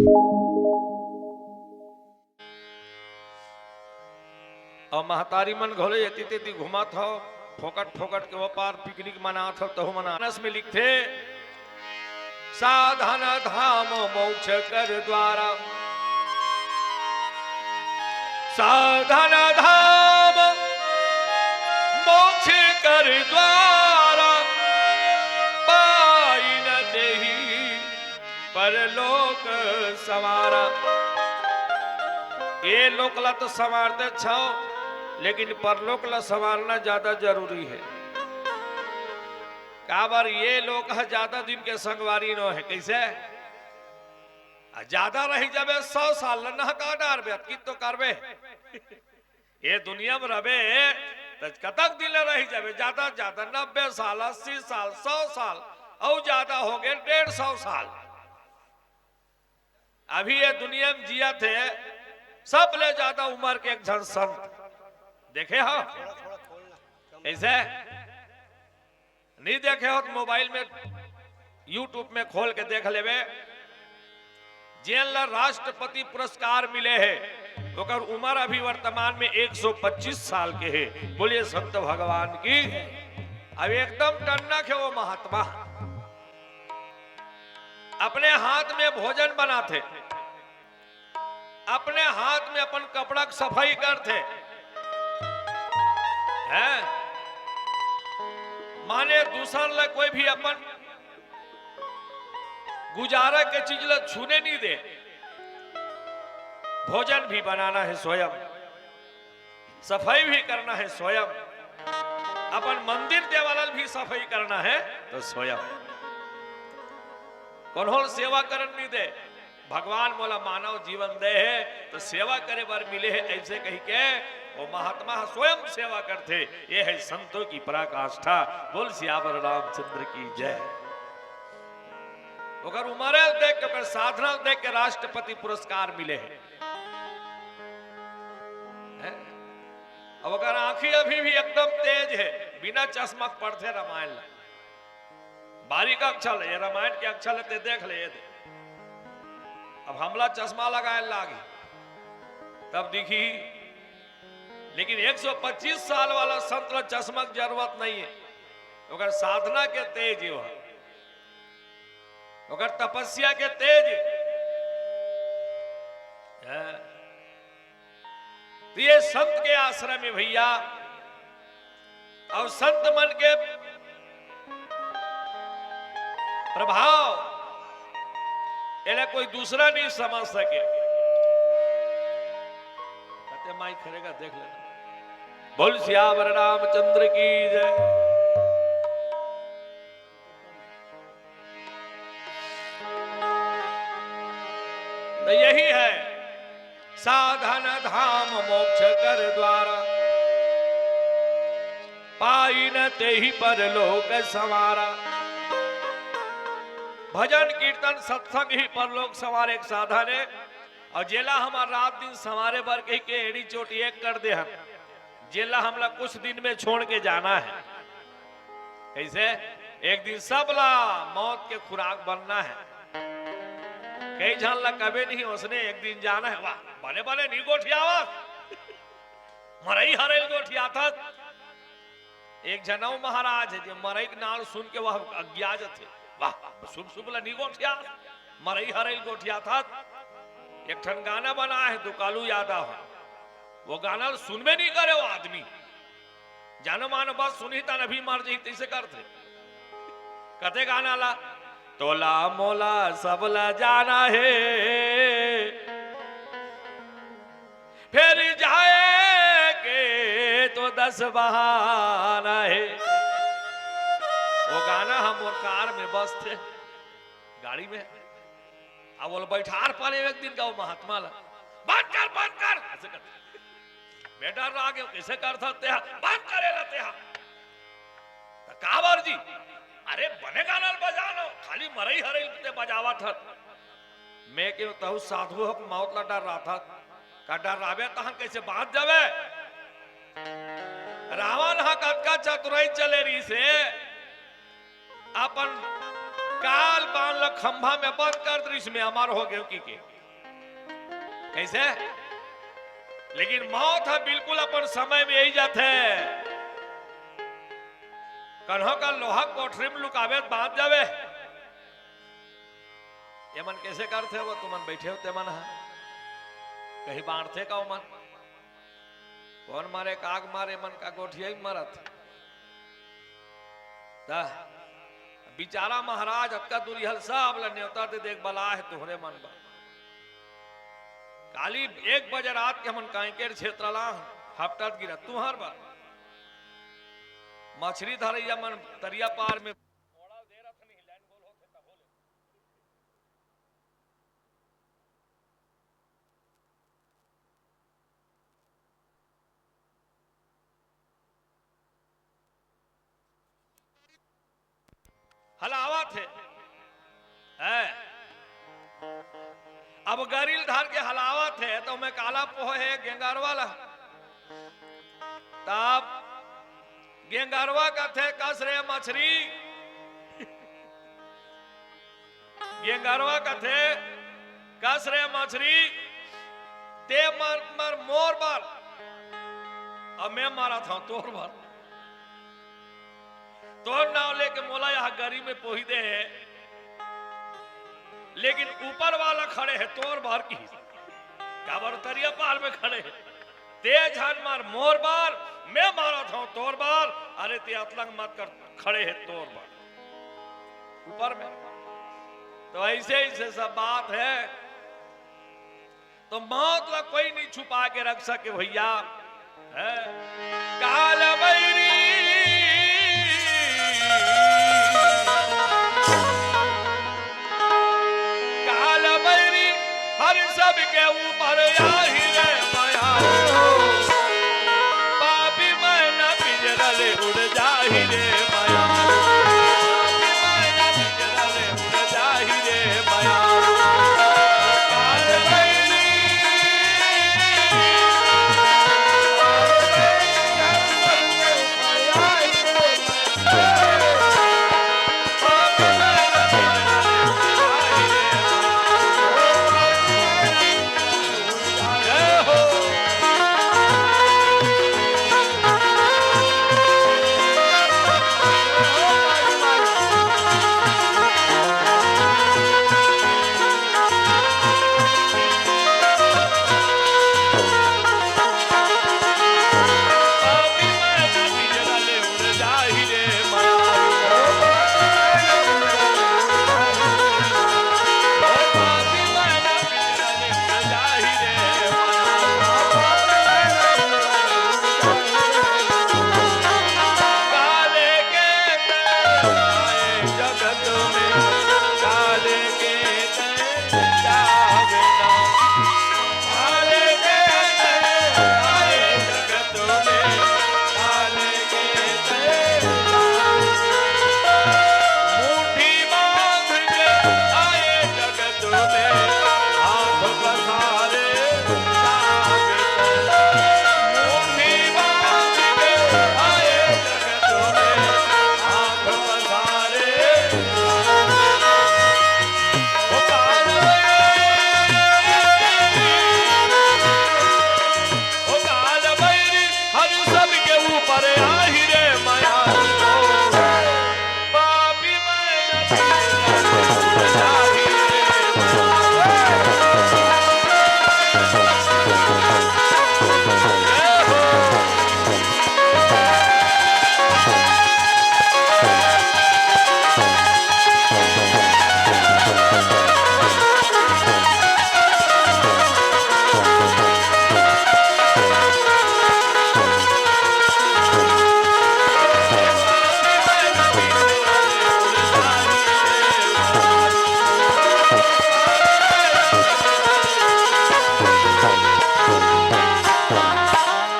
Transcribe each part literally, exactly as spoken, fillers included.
अउ महतारी मन घलो एती तेती घूमत हव, फोकट फोकट के ओ पार पिकनिक मनात हव, तहू मन आनस में लिखथे, साधन धाम मोक्ष कर द्वारा, साधन धाम मोक्ष कर द्वारा, पाई न तेहि परलोक संवारा। ये लोक ला तो संवारते छव, लेकिन परलोक ला संवारना ज्यादा जरूरी हे। काबर ये लोक ह ज्यादा दिन के संगवारी नो हे। कइसे? आ, ज्यादा रहि जाबे सौ साल ला नहका डारबे, अतकी तो करबे। ये दुनिया में रबे त कतक दिन ले रहि जाबे? ज्यादा ज्यादा नब्बे साल, अस्सी साल, सौ साल, अउ ज्यादा होगे डेढ़ सौ साल। अभी ये दुनिया में जियत हे सबले ज्यादा उमर के एक झन संत, देखे हो? कइसे? नहीं देखे हो तो मोबाइल में, YouTube में खोल के देख लेबे। जेन ला राष्ट्रपति पुरस्कार मिले हे, ओकर उमर अभी वर्तमान में एक सौ पच्चीस साल के हे। बोलिए संत भगवान की। अब एकदम टन्नक हे वो महात्मा। अपने हाथ में भोजन बनाथे, अपने हाथ में अपन कपड़ा के सफाई करथे, हैं? माने दूसर ला कोई भी अपन गुजारा के चीज ला छूने नहीं दे। भोजन भी बनाना हे स्वयं, सफाई भी करना हे स्वयं, अपन मंदिर देवाला ल भी सफाई करना हे तो स्वयं। कोनो ल सेवा करन नहीं दे। भगवान मोला मानव जीवन दे हे तो सेवा करे बर मिले हे, अइसे कहिके वो महात्मा ह स्वयं सेवा करथे। ये हे संतों की पराकाष्ठा। बोल सियावर रामचंद्र की जय। ओकर उमर ल देख के, ओकर साधना ल देख के राष्ट्रपति पुरस्कार मिले हे। हैं? अब ओकर आंखी अभी भी एकदम तेज हे, बिना चश्मा के पढ़थे रामायण ला। बारीक अक्षर हे, ये रामायण के अक्षर हे, ते देख ले, ये दे। अब हमला चश्मा लगाए लागही, तब दिखही। लेकिन एक सौ पच्चीस साल वाला संत ला चश्मा के जरूरत नहीं हे, ओकर साधना के तेज हे, ओकर तपस्या के तेज हे। हैं? तो ये संत के आश्रम में भैया, अउ संत मन के प्रभाव, एला कोई दूसरा नहीं समझ सके। कते माई खरेगा, देख लेना। बोल सियावर रामचंद्र की जय। तो यही है, साधन धाम मोक्ष कर द्वारा, पाई न तेहि परलोक संवारा। भजन कीर्तन सत्संग ही परलोक संवार एक साधन हे। अउ जेला हमर रात दिन संवारे बर कहिके एड़ी चोटी एक कर दे हन, जेला हमला कुछ दिन में छोड़ के जाना हे। कइसे? एक दिन सबला मौत के खुराक बनना हे। कई झन ला कबे नहीं, ओसने एक दिन जाना हे। वाह, बने बने नहीं गोठियावस, मरई हरई ल गोठियाथस। एक झन अउ महाराज हे, जे मरई के नाम सुन के वह अगिया जथे। वाह, शुभ शुभ ला नहीं गोठियावस, मरई हरई ल गोठियाथस। एक ठन गाना बना हे दुकालू यादव ह, वो गाना ल सुनबे नहीं करे वो आदमी। जानो मानो बस सुनही तन अभी मर जही, तइसे करथे। कथे गाना ला, तोला मोला सबला जाना हे, फेर जाए के तो दस बहाना हे। वो गाना ह मोर कार में बजथे, गाड़ी में। अब ओला बइठार परे एक दिन का वो महात्मा ला, "बंद कर, बंद कर," अइसे कर। मैं डर्रा गेंव, कइसे करथस तेहा, "बंद कर एला तेहा।" त काबर जी? "अरे बने गाना ल बजा न, खाली मरई हरई ल ते बजावत हस।" मैं केंव, "तहू साधु हो के मौत ला डर्राथस, का डर्राबे तहन कइसे बांच जाबे?" रावण ह कतका चतुराई चले रहिसे, अपन काल बांध ल खंभा में बंद कर दृश्य में अमर हो गयो कि के। कैसे? लेकिन मौत ह बिल्कुल अपन समय में आई जाथे। कन्हो का लोहा कोठरी में लुकावे त बांध जावे। ये मन कैसे करथे वो, तुमन बैठे हो ते मन ह? कहीं बांधथे का ओमन? कौन मारे, काग मारे, मन का गोठिया ही मरत। त बिचारा महाराज अतका दूरी हल सब ल नेवता दे देख बला है तोहरे मन बर। काली एक बजे रात के हमन कांकेर क्षेत्र ला हपटत गिरा तुहर बर। मछरी धरैया मन तरिया पार में हलावत हे, हैं? अब गरिल धर के हलावत हे, तो मैं काला पोहे हे गेंगरवा ला। तब गेंगरवा कथे, "कस रे मछरी।" गेंगरवा कथे, "कस रे मछरी, ते मर, मर मोर बर, अब मैं मरत हंव तोर बर।" तोर नाव लेके मोला यहाँ गरी में पोही दे हे, लेकिन ऊपर वाला खड़े हे तोर बर की, काबर तरिया पार में खड़े हे। ते झन मार मोर बर, मैं मारत हंव तोर बर। अरे ते अतलंग मत कर, खड़े हे तोर बर ऊपर में। तो ऐसे ऐसे सब बात है। तो मौत ला कोई नहीं छुपा के रख सके भैया, है? काल बैरी, काल बैरी हर सब के ऊपर आही रे मया हो। पापी मैं न पिंजरा ले उड़ जाही रे मया। पापी मैं न पिंजरा ले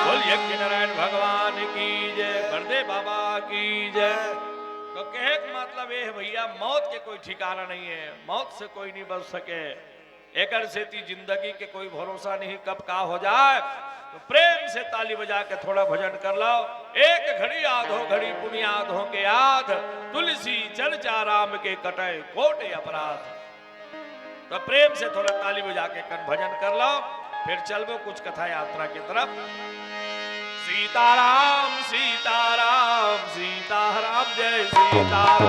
बोल यज्ञ नारायण भगवान की जय, बड़दे बाबा की जय। तो कहे के मतलब ये है भैया, मौत के कोई ठिकाना नहीं है, मौत से कोई नहीं बच सके। एकर सेती जिंदगी के कोई भरोसा नहीं, कब का हो जाए। तो प्रेम से ताली बजा के थोड़ा भजन कर लो। एक घड़ी आधो घड़ी पुनि आधो के आध, तुलसी चर्चा राम के कटे कोटि अपराध। तो प्रेम से थोड़ा ताली बजा के कन भजन कर लो, फिर चलबो कुछ कथा यात्रा की तरफ। सीताराम, सीताराम, सीताराम, जय सीताराम।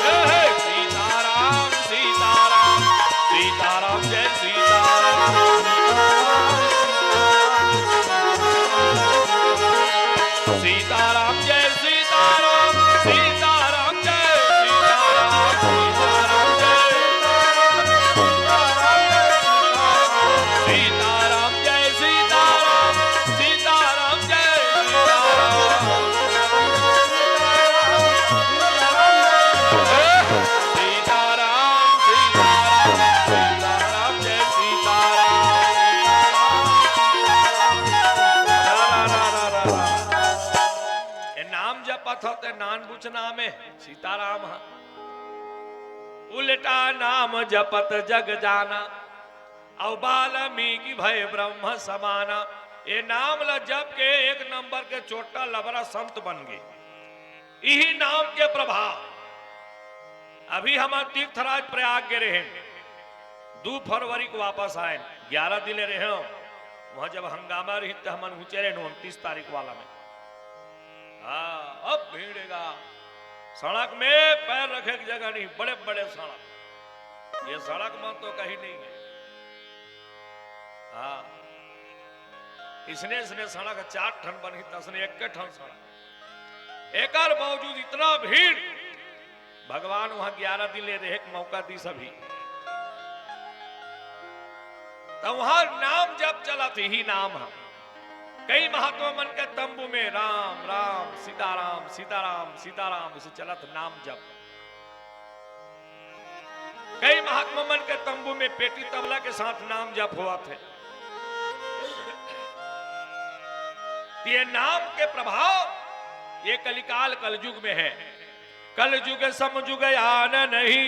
हे, हे, सीताराम, सीताराम, सीताराम, जय सीताराम। सीताराम, जय सीताराम, सीताराम, जय सीताराम, सीताराम, जय सीताराम, जय सीताराम, सीताराम, जय सीताराम। सीताराम, सीताराम, सीताराम, जय सीताराम। ये नाम जपत हो ते नान बुझ नाम हे सीताराम ह। उल्टा नाम जपत जग जाना, अउ वाल्मीकि भए ब्रह्म समाना। ये नाम ल जप के एक नंबर के चोट्टा लबरा संत बन गे। इही नाम के प्रभाव। अभी हमन तीर्थराज प्रयाग गे रहेन, दू फरवरी को वापस आएन, ग्यारह दिन रहेन। वहां जब हंगामा रहिस त हमन उहंचे रहेन उनतीस तारीख वाला में। हाँ, अब भीड़ हे गा। सड़क में पैर रखे की जगह नहीं, बड़े बड़े सड़क। ये सड़क में तो कहीं नहीं है। हाँ, इसने इसने सड़क चार ठन बनही, तसने एक ठन सड़क। एकर बावजूद इतना भीड़, भगवान वहां ग्यारह दिन ले रहे के मौका दिस अभी। त वहां नाम जप चलत, इही नाम ह। कई महात्मा मन के तंबू में राम राम, सीताराम, सीताराम, सीताराम, इसे चलत नाम जप। कई महात्मा मन के तंबू में पेटी तबला के साथ नाम जप होवत हे। ये नाम के प्रभाव ये कलिकाल कलयुग में हे। कलयुग सम जुग आन नहीं,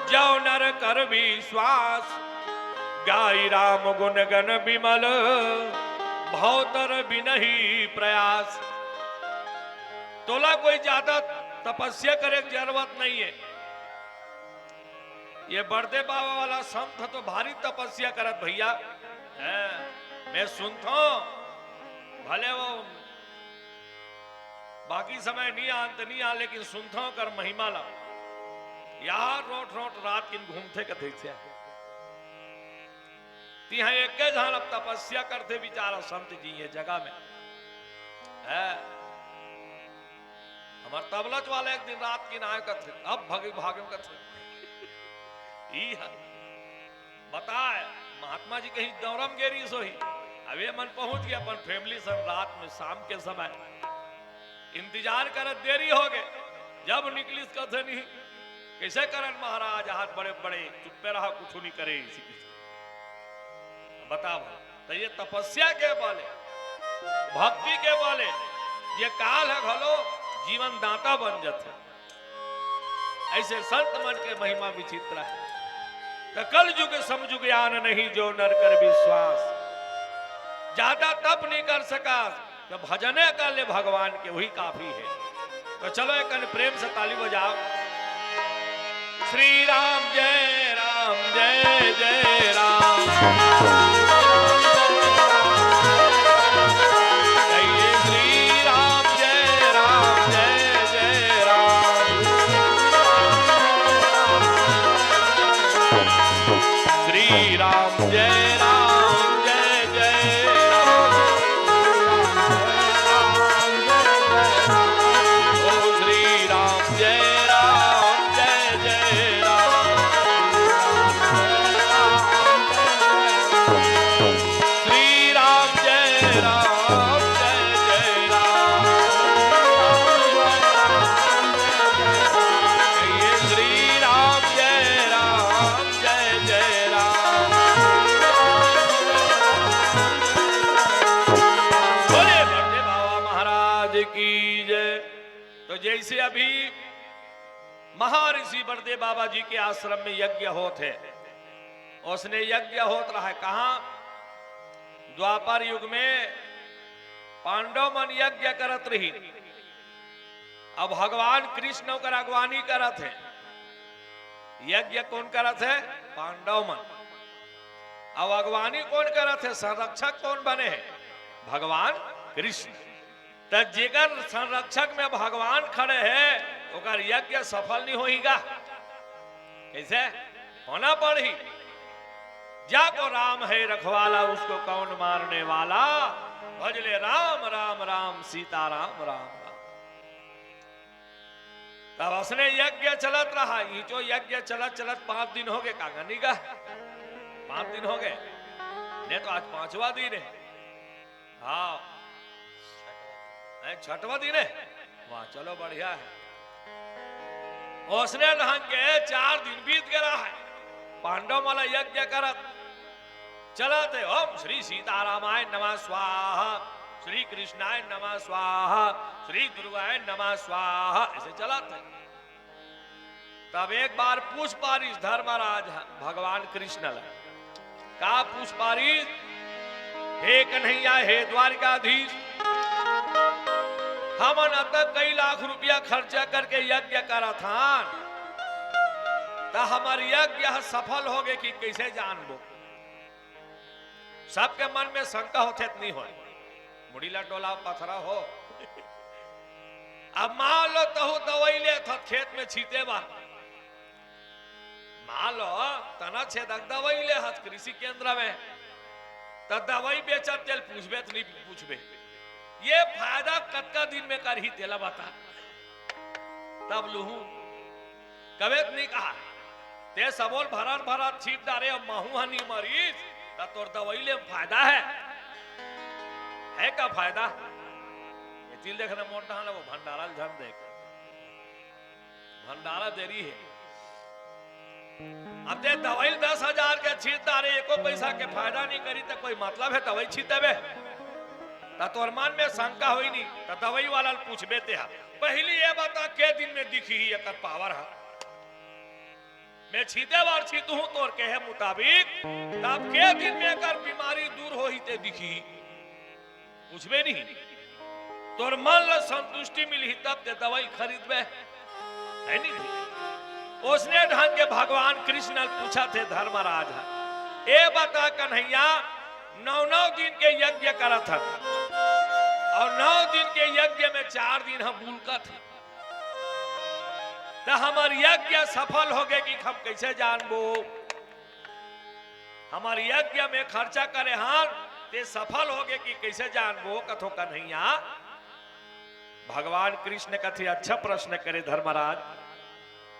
जो नर कर विश्वास। गाई राम गुण गण विमल, भवतर बिनही प्रयास। तोला कोई ज्यादा तपस्या करे के जरूरत नहीं हे। ये बड़दे बाबा वाला संत तो भारी तपस्या करत भैया। हैं, मैं सुनथों, भले वो बाकी समय नहीं आन त नहीं आन, लेकिन सुनथों कर महिमा ला। यार रोट रोट रात किन घूमथे कथे से। तिहां एके झन अब तपस्या करथे बिचारा संत जी ये जगह में। है। हमर तबलच वाला एक दिन रात किन आए कथे, अब भगे भागे कथे। ई ह। बताए, महात्मा जी कहीं दौरम गेरी सोही। अब ये मन पहुंच गया अपन family संग रात में शाम के समय। इंतजार करत देरी हो गए। जब निकलिस कथे नहीं, कैसे करन महाराज, हाथ बड़े बड़े, चुप्पे रहा, कुछ नहीं करे, इसी की। बताओ, तो ये तपस्या के बले, भक्ति के बले, ये काल ह घलो जीवन दाता बन जाथे। ऐसे संत मन के महिमा विचित्र हे। त कल जुग सम जुग आन नहीं, जो नर कर विश्वास। ज्यादा तप नहीं कर सका, त भजने कर ले भगवान के, वही काफी हे। तो चलो एक कन प्रेम से ताली बजाओ। श्री राम जय राम जय जय राम। कहिए श्री राम जय राम जय जय राम। श्री राम जय राम जय जय राम। ओ श्री राम जय राम जय जय राम। श्री राम जय राम जय जय राम। ये श्री राम जय राम जय जय राम। बोले बड़दे बाबा महाराज की जय। तो जैसे अभी महर्षि बड़देव बाबा जी के आश्रम में यज्ञ होत हे। ओसने यज्ञ होत रहा हे। कहाँ? द्वापर युग में पांडव मन यज्ञ करत रहिन। अब भगवान कृष्ण ओकर अगवानी करत हे। यज्ञ कोन करत हे? पांडव मन। अब अगवानी कोन करत हे? संरक्षक कोन बने हे? भगवान कृष्ण। त जेकर संरक्षक में भगवान खड़े हे, ओकर यज्ञ सफल नहीं होही गा। कइसे? होना पड़ही। जाको राम है रखवाला, उसको कौन मारने वाला। भज ले राम, राम, राम, सीता राम, राम, राम। तब असने यज्ञ चलत रहा, ये जो यज्ञ चलत चलत पांच दिन होगे, कांगा नहीं गा? पांच दिन होगे, नहीं तो आज पांचवा दिन हे। हाँ, नहीं, छठवा दिन हे। वाह, चलो बढ़िया हे। ओसने ढंग के चार दिन बीत गे रहा हे। पांडव मन ला यज्ञ करत चलत हे, ओम श्री सीतारामाय नमः स्वाहा, श्री कृष्णाय नमः स्वाहा, श्री दुर्गाय नमः स्वाहा, अइसे चलत हे। तब एक बार पूछ पारिस धर्मराज ह भगवान कृष्ण ला। का पूछ पारिस? हे कन्हैया, हे द्वारिकाधीश, हमन अतक कई लाख रुपया खर्चा करके यज्ञ करत हन, त हमर यज्ञ ह सफल होगे कि कइसे जानबो? सबके मन में शंका होथे त नहीं होय, मुड़ी ला डोला पथरा हो। अब मान लो तहू दवाई लेथस खेत में छींचे बर, मान लो तनाछेदक दवाई लेहस कृषि केंद्र में, त दवाई बेचत तेला पूछबे त नहीं पूछबे, ये फायदा कतका दिन में करही तेला बता, तब लूहूं। कबे त नहीं कहा, ते सबो ल भरत भरत छींच डारे, अब महूं ह नहीं मरिस, त तोर दवाई ले फायदा हे? हे का फायदा? ये तिल देख ना मोटा हे ना, वो भंडारा ल झन देख, भंडारा देरी हे। अब ते दवाई ल दस हजार के छींच डारे, एको पैसा के फायदा नहीं करी, त कोई मतलब हे दवाई छींचबे? त तोर मन में शंका होई नहीं, त दवाई वाला ल पूछबे ते ह, पहिली ये बता, के दिन में दिखही एकर पावर ह? मैं छींचे बर छींचहूं तोर कहे मुताबिक, तब के दिन में एकर बीमारी दूर होही ते दिखही? पूछबे नहीं। तोर मन ला संतुष्टि मिलही तब ते दवाई खरीदबे, हे नहीं? ओसने ढंग के भगवान कृष्ण ल पूछथे धर्मराज ह, ए बता कन्हैया, नौ नौ दिन के यज्ञ करत हन अउ नौ दिन के यज्ञ में चार दिन ह बुलकत हे, त हमर यज्ञ सफल होगे कि हम कइसे जानबो? हमर यज्ञ में खर्चा करे हन, ते सफल होगे कि कइसे जानबो? कथों कन्हैया, भगवान कृष्ण कथे, अच्छा प्रश्न करे धर्मराज,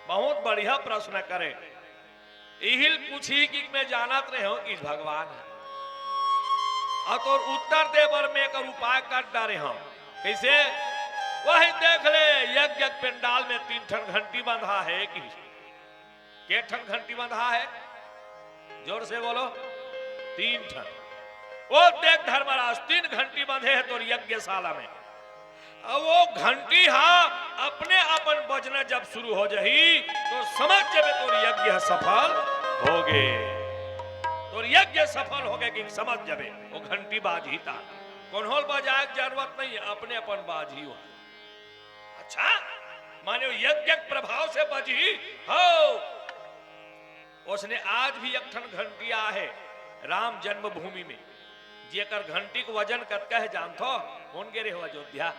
बहुत बढ़िया प्रश्न करे। इही ल पूछही कि मैं जानत रहेंव कि भगवान हे, अउ तोर उत्तर दे बर मैं एकर उपाय कर डारे हंव। कइसे? वही देख ले, यज्ञ पंडाल में तीन ठन घंटी बंधा हे कि के ठन घंटी बंधा हे? जोर से बोलो, तीन ठन। ओ देख धर्मराज, तीन घंटी बंधे हे तोर यज्ञशाला में। अब वो घंटी हा अपने अपन बजना जब शुरू हो जाही, तो समझ जबे तोर यज्ञ ह सफल होगे, तोर यज्ञ सफल होगे कि समझ जबे। वो घंटी बाजही ता, कोनो ल बजाए के जरूरत नहीं हे, अपने अपन बाजही हो। अच्छा, माने वो यज्ञ के प्रभाव से बजही हो। ओसने आज भी एक ठन घंटी आहे राम जन्मभूमि में, जेकर घंटी के वजन कतका हे जानथो? कोन गे रहे हो अयोध्या?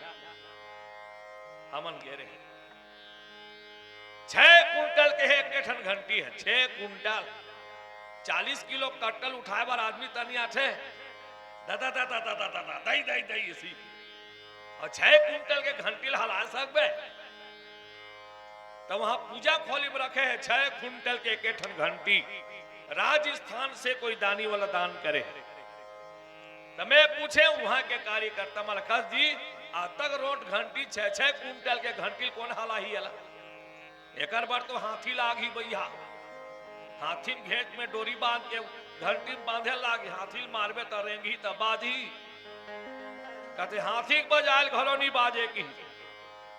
हमन गे रहे। छह कुंटल के हे एक ठन घंटी हे, छह कुंटल। चालीस किलो कट्टल उठाए बर आदमी तनी आथे, ददा ददा ददा ददा दई दई दई इसी। अउ छह कुंटल के घंटी ला हला सकबे? त वहां पूजा खोली में रखे हे छह कुंटल के एक ठन घंटी, राजस्थान से कोई दानी वाला दान करे हे। त मैं पूछे वहां के कार्यकर्ता मलखस जी, आज तक रोट घंटी छह छह कुंटल के घंटी कोन हलाही एला? एकर बर तो हाथी लागही भैया, हाथी में घेंच में डोरी बांध के घंटी में बांधे लागी, हाथी ल मारबे त रेंगही त बाजही। कथे हाथी के बजायल घलो नहीं बाजे की,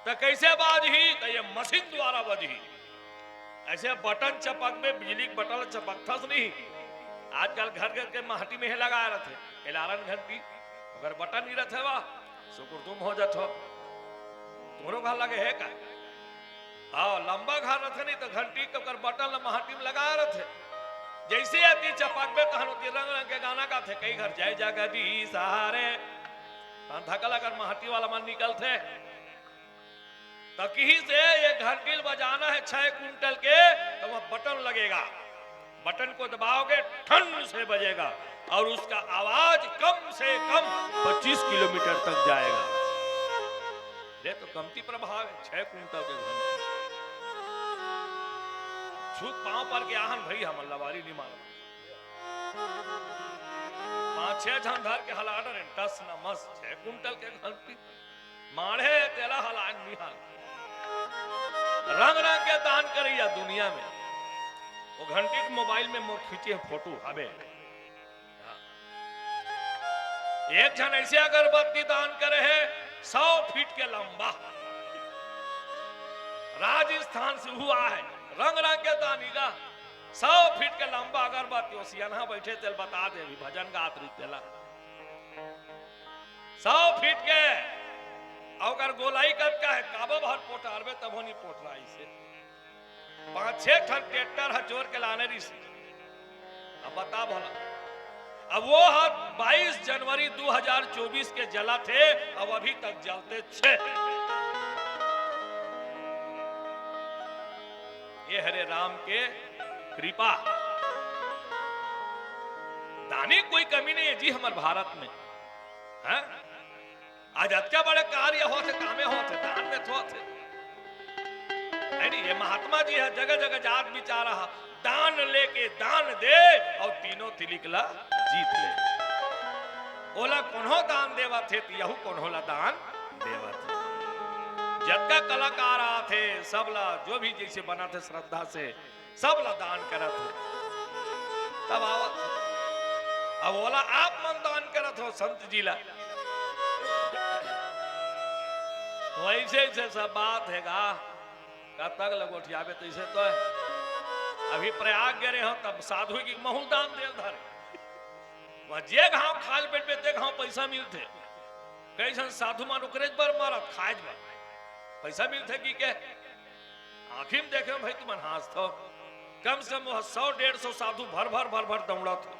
त कइसे बाजही? त ये मशीन द्वारा बजही। जैसे बटन चपकबे, बिजली के बटन ल चपकथस नहीं, आजकल घर घर के महटी में हे लगाए रथे एलारन घंटी, ओकर बटन ही रथे वा, सुकुरतुम हो जाथो। तोरो घर लगे हे का? हाँ, लंबा घर रथे नहीं तो घंटी के ओकर बटन ल महटी में लगाए रथे। जैसे अति चपकबे तहन ओती रंग रंग के गाना गाथे, कई घर जय जगदीश हरे। तहन धकल अगर महटी वाला मन निकलथे, तो किही से ये घंटी ल बजाना है छह कुंटल के, तो वह बटन लगेगा, बटन को दबाओगे, ठन से बजेगा और उसका आवाज कम से कम पच्चीस किलोमीटर तक जाएगा। ले तो कमती प्रभाव है, छह कुंटल के घंटी। छू पांव पर के आहन भई, हमन लवारी नहीं मार। पांच छह झन धर के हला डरे, टस न मस, छह कुंटल के घंटी। माढ़े तेला हलान निहाल। रंग रंग के दान करैया दुनिया में। वो घंटी के मोबाइल में मोर खींचे फोटो हवे। एक झन ऐसे अगरबत्ती दान करे हे, सौ फीट के लंबा। राजस्थान से हुआ है, रंग रंग के दानी गा। सौ फीट के लंबा अगरबत्ती, वो सियनहा बैठे तेल बता दे, अभी भजन गात रही तेला। सौ फीट के, अउ ओकर गोलाई कतका हे, काबो भर पोटारबे तभो नहीं पोटराइसे। पांच छह ठन ट्रैक्टर ह जोर के लाने रहिस। अब बता भला, अब वो ह बाईस जनवरी दू हजार चौबीस के जलत हे, अब अभी तक जलत हे। ये हरे राम के कृपा, दानी कोई कमी नहीं है जी हमर भारत में, हैं? आज अतका बड़े कार्य होत हे, कामे होत हे, दान में तो होत हे। है नी, ये महात्मा जी ह जगह जगह जात बिचारा ह, दान लेके दान दे अउ तीनों तिलिक ला जीत ले। ओला कोनो दान देवत हे, त यहू कोनो ला दान देवत हे। जतका कलाकार आत हे, सब ला जो भी जैसे बनत हे श्रद्धा से, सब ला दान करत हो, तब आवत हो। अब ओला आप मन दान करत हो संत जी ला। वैसे ऐसे सब बात हे गा, कब तक लगोठियाबे? तैसे तो है। अभी प्रयाग गे रहे हो, तब साधु की महू दान देल धरे। वहाँ जे घाव खाल बैठबे, ते घाव पैसा मिलथे। कई झन साधु मन ओकरेच बर मरत, खाएच बर। पैसा मिलथे कि के? आँखी में देखे हो भाई, तुमन हाँसथो। कम से कम वह सौ डेढ़ सौ साधु भर भर भर भर दौड़त हो।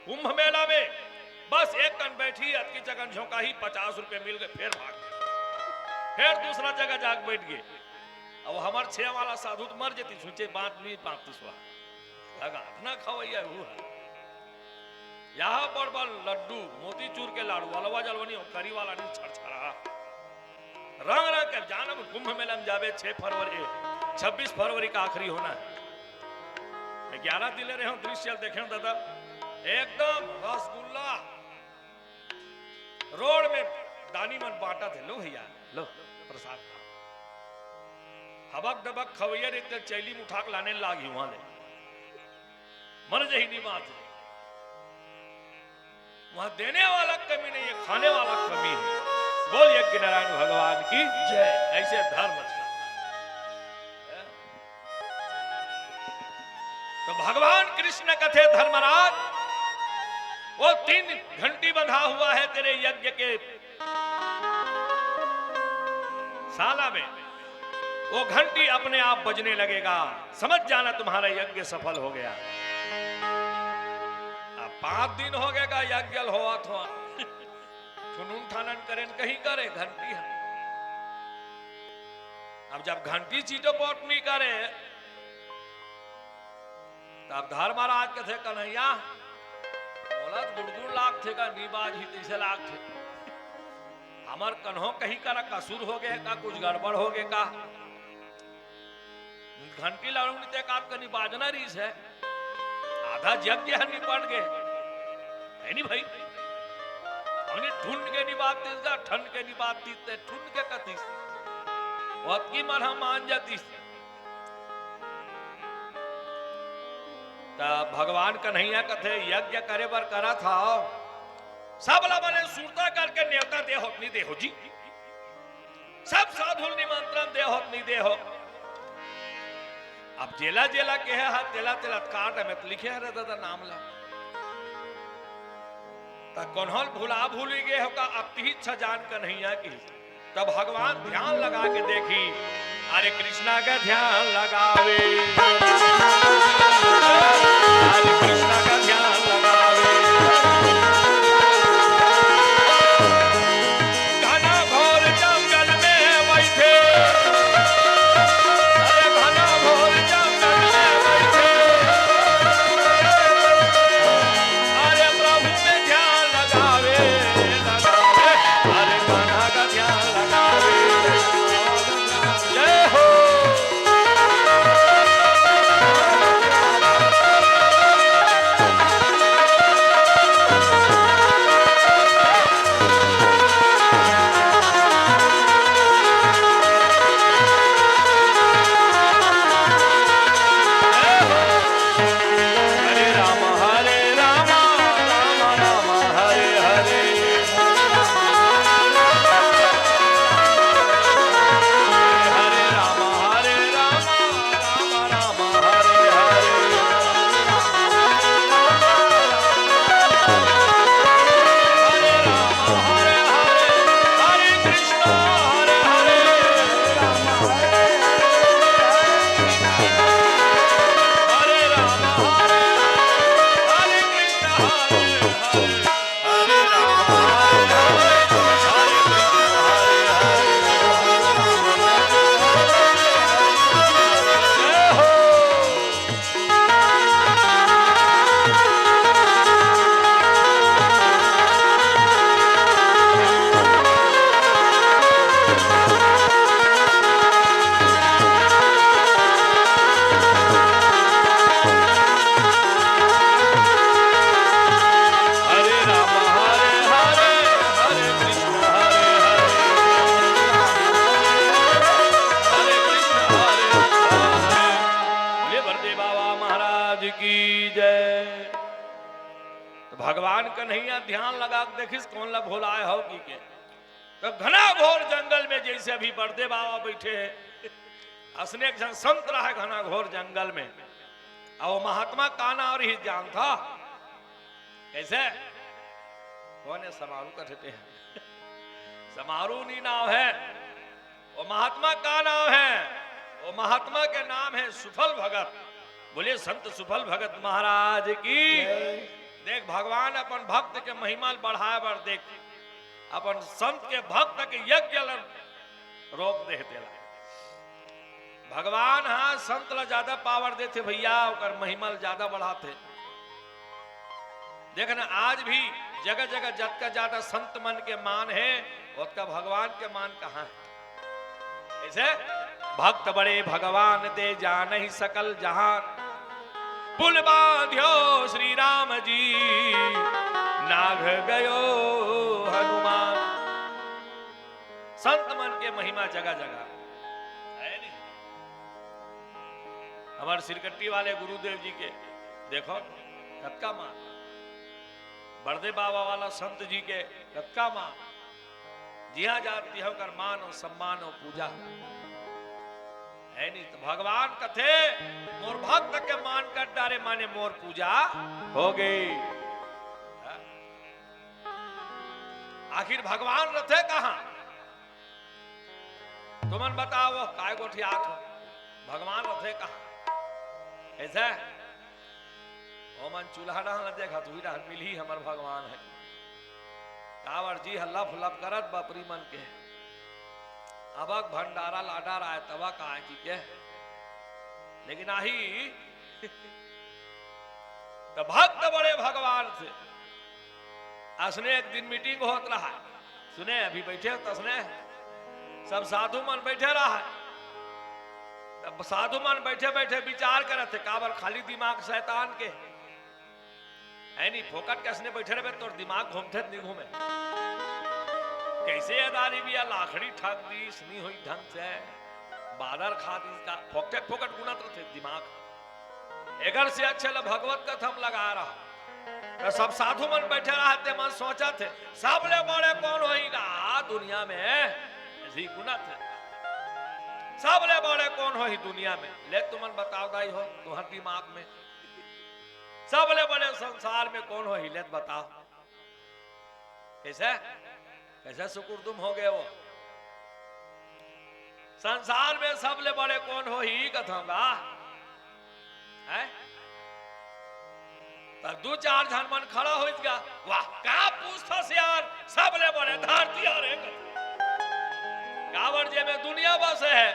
कुंभ मेला में बस एक कन बैठी, अतकी जगह झोंका ही, पचास रुपये मिल गए, फिर भाग गए, फिर दूसरा जगह जाके बैठ गए। अब हमर छे वाला साधु तो मर जेती, सोचे बात नहीं पातीस वाला। अगा इतना खवैया हु है। यहाँ बड़ बड़ लड्डू, मोतीचूर के लाडू, अलवा जलवनी, करी वाला नहीं, छरछरा। रंग रंग के, जानब कुंभ मेला में जाबे, छह फरवरी, छब्बीस फरवरी का आखिरी होना है। मैं ग्यारह दिन ले रहे हूँ, दृश्य देखे हो दादा, एकदम रसगुल्ला रोड में दानी मन बांटत हे, लो भैया, लो प्रसाद खाओ। हबक दबक खवैया रहिथे, चैली में उठा के लाने लागी वहां ले। मन जही नहीं बात है। वहां देने वाला कमी नहीं है, खाने वाला कमी है। बोल यज्ञ नारायण भगवान की जय। ऐसे धर्म था। तो भगवान कृष्ण कथे धर्मराज, वो तीन घंटी बंधा हुआ है तेरे यज्ञ के साला में, वो घंटी अपने आप बजने लगेगा, समझ जाना तुम्हारा यज्ञ सफल हो गया। अब पांच दिन हो गए का यज्ञ होवत हो, ठुनुन ठानन करेन कहीं करे घंटी है। अब जब घंटी चीटोपोट नहीं करे, तब धर्मराज कथे, "कन्हैया, मोला गुड़गुड़ लागथे का, नी बाजही तैसे लागथे। हमर कन्हो कहीं करा कसूर हो गए का, कुछ गड़बड़ हो गए का?" घंटी लाऊं ते का कनी बाजना रहीस हे, आधा यज्ञ ह निपट गए, है नी भाई? हमने ठुन के नी बाजतीस का, ठन के नी बाजतीस ते ठुन के कतीस, ओतकी मन ह मान जातीस। त भगवान कन्हैया कथे, "यज्ञ करे बर करत हव, सब ला बने सुरता करके नेवता दे होत नी दे हो जी, सब साधु ल निमंत्रण दे होत नी दे हो, अब जेला जेला केहे हा, तेला तेला काट में त लिखे हरे दादा नाम ला। त कोन्हों ल भुला भूली गे हो का, अब तिही इच्छा जान कन्हैया की। तब भगवान ध्यान लगा के देखी, अरे कृष्णा का ध्यान लगावे, अरे कृष्णा का ध्यान लगावे। घना घोर जंगल में बैठे, अरे घना घोर जंगल में बैठे, अरे प्रभु में ध्यान लगावे, लगावे, अरे कान्हा का ध्यान लगावे। जय हो। हरे राम हरे राम, राम राम हरे हरे। हरे राम हरे राम, राम राम हरे हरे। हरे राम हरे हरे, हरे कृष्ण हरे हरे। हरे राम हरे राम, हरे कृष्ण हरे हरे। हरे राम हरे हरे, हरे कृष्ण हरे हरे। जय हो। हरे राम हरे हरे, हरे कृष्ण हरे हरे, हरे कृष्ण हरे हरे। बोलिए बड़देव बाबा महाराज की जय। त भगवान कन्हैया ध्यान लगा के देखिस, कोन ला भुलाए हो की के। त घना घोर जंगल में जइसे अभी बड़देव बाबा बइठे हे, असने एक झन संत रहे घना घोर जंगल में। अउ वो महात्मा का नाम रहिस जानथव? कइसे? कोन हे? समारू कथे तें ह। समारू नी नाम हे। वो महात्मा का नाम हे? वो महात्मा के नाम हे सुफल भगत। बोलिए संत सुफल भगत महाराज की। जय। देख, भगवान अपन भक्त के महिमा ल बढ़ाए बर देख, अपन संत के भक्त के यज्ञ ल रोक दे हे तेला। भगवान ह संत ल ज्यादा power देथे भइया, ओकर महिमा ल ज्यादा बढ़ाथे। देख ना, आज भी जगह जगह जतका ज्यादा संत मन के मान हे, ओतका भगवान के मान कहाँ हे? कइसे? भक्त बड़े भगवान ते, जानहि सकल जहान। पुल बांध्यो श्री राम जी, नाघ गयो हनुमान। संत मन के महिमा जगह जगह हे नी। हमर सिरकट्टी वाले गुरुदेव जी के देखो, कतका मान। बड़देव बाबा वाला संत जी के कतका मान। जिहां जात तिहां ओकर मान अउ सम्मान अउ पूजा। हे नी, त भगवान कथे, मोर भक्त के मान कर डारे, माने मोर पूजा हो गे। आखिर भगवान रथे कहां? तुमन बताओ, काय गोठियात हो? भगवान रथे कहां? कइसे? ओमन चूल्हा डहन ल देखत, उही डहन मिलही हमर भगवान हे। काबर जी ह लप लप करत बपरी मन के। अबक भंडारा लाडा राय तबक आय की के। लेकिन आही त भक्त बड़े भगवान से। असने एक दिन meeting होत रहा, सुने, अभी बइठे हो त असने, सब साधु मन बइठे रहा। तब साधु मन बइठे बइठे विचार करत हे, काबर खाली दिमाग शैतान के। हे नी, फोकट के असने बइठे रहबे, तोर दिमाग घूमथे त नी घूमे। कइसे अदारी बिया, लाखड़ी ठग दीस, नी होई ढंग से, बादर खा दीस का, फोकटे फोकट गुनत रथे दिमाग। एकर से अच्छे ल भगवत कथा म लगा रहा। त सब साधु मन बइठे रहा, ते मन सोचत हे, सबले बड़े कोन होही गा दुनिया में? अइसे ही गुनत हे। सबले बड़े कोन होही दुनिया में? ले तुमन बताव दाई हो, तुंहर दिमाग में सबले बड़े संसार में कोन होही? ले बताव। कइसे, कइसे सुकुरदुम हो गे वो? संसार में सबले बड़े कोन होही कथंव गा? हैं? त दू चार झन मन खड़ा होइस गा। वाह, का पूछथस यार, सबले बड़े धरती हरे। काबर जेमे दुनिया बसे हे,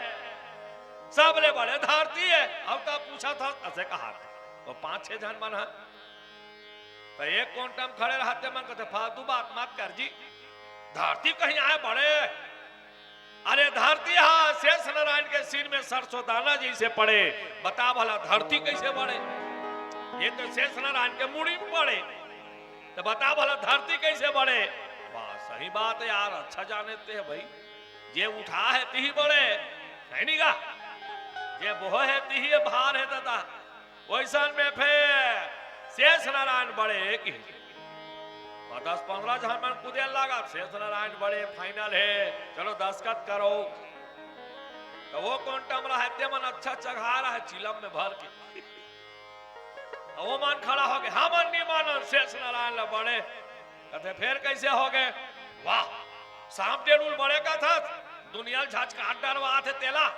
सबले बड़े धरती हे। अउ का पूछथस, अइसे कहा। वो पांच छह झन मन हे, त एक कोंटा म खड़े रहत हे, मन कथे, "फालतू बात मत कर जी, धरती कहीं आय बड़े?" अरे धरती हा शेष नारायण के सिर में सरसों दाना जइसे पड़े, बता भला धरती कइसे बड़े? ये तो शेष नारायण के मुड़ी में पड़े, त बता भला धरती कइसे बड़े? वाह, सही बात हे यार, अच्छा जाने ते हे भाई, जे उठा हे तिही बड़े, हे नी गा? जे बोहे हे तिही भार हे दादा। वइसन में फेर शेष नारायण बड़े कि दस पंद्रह झन मन कूदे लगा, शेष नारायण बड़े, final हे, चलो दस्तखत करो। त वो कोंटा म रहे, ते मन अच्छा चघा रहे चिलम में भर के। त वो मन खड़ा हो गे, "हमन नी मानन शेष नारायण ला बड़े।" कथे, "फेर कइसे हो गे?" "वाह, सांप डेड़ुल बड़े कथस, दुनिया ल झचकात डरवाथे तेला।"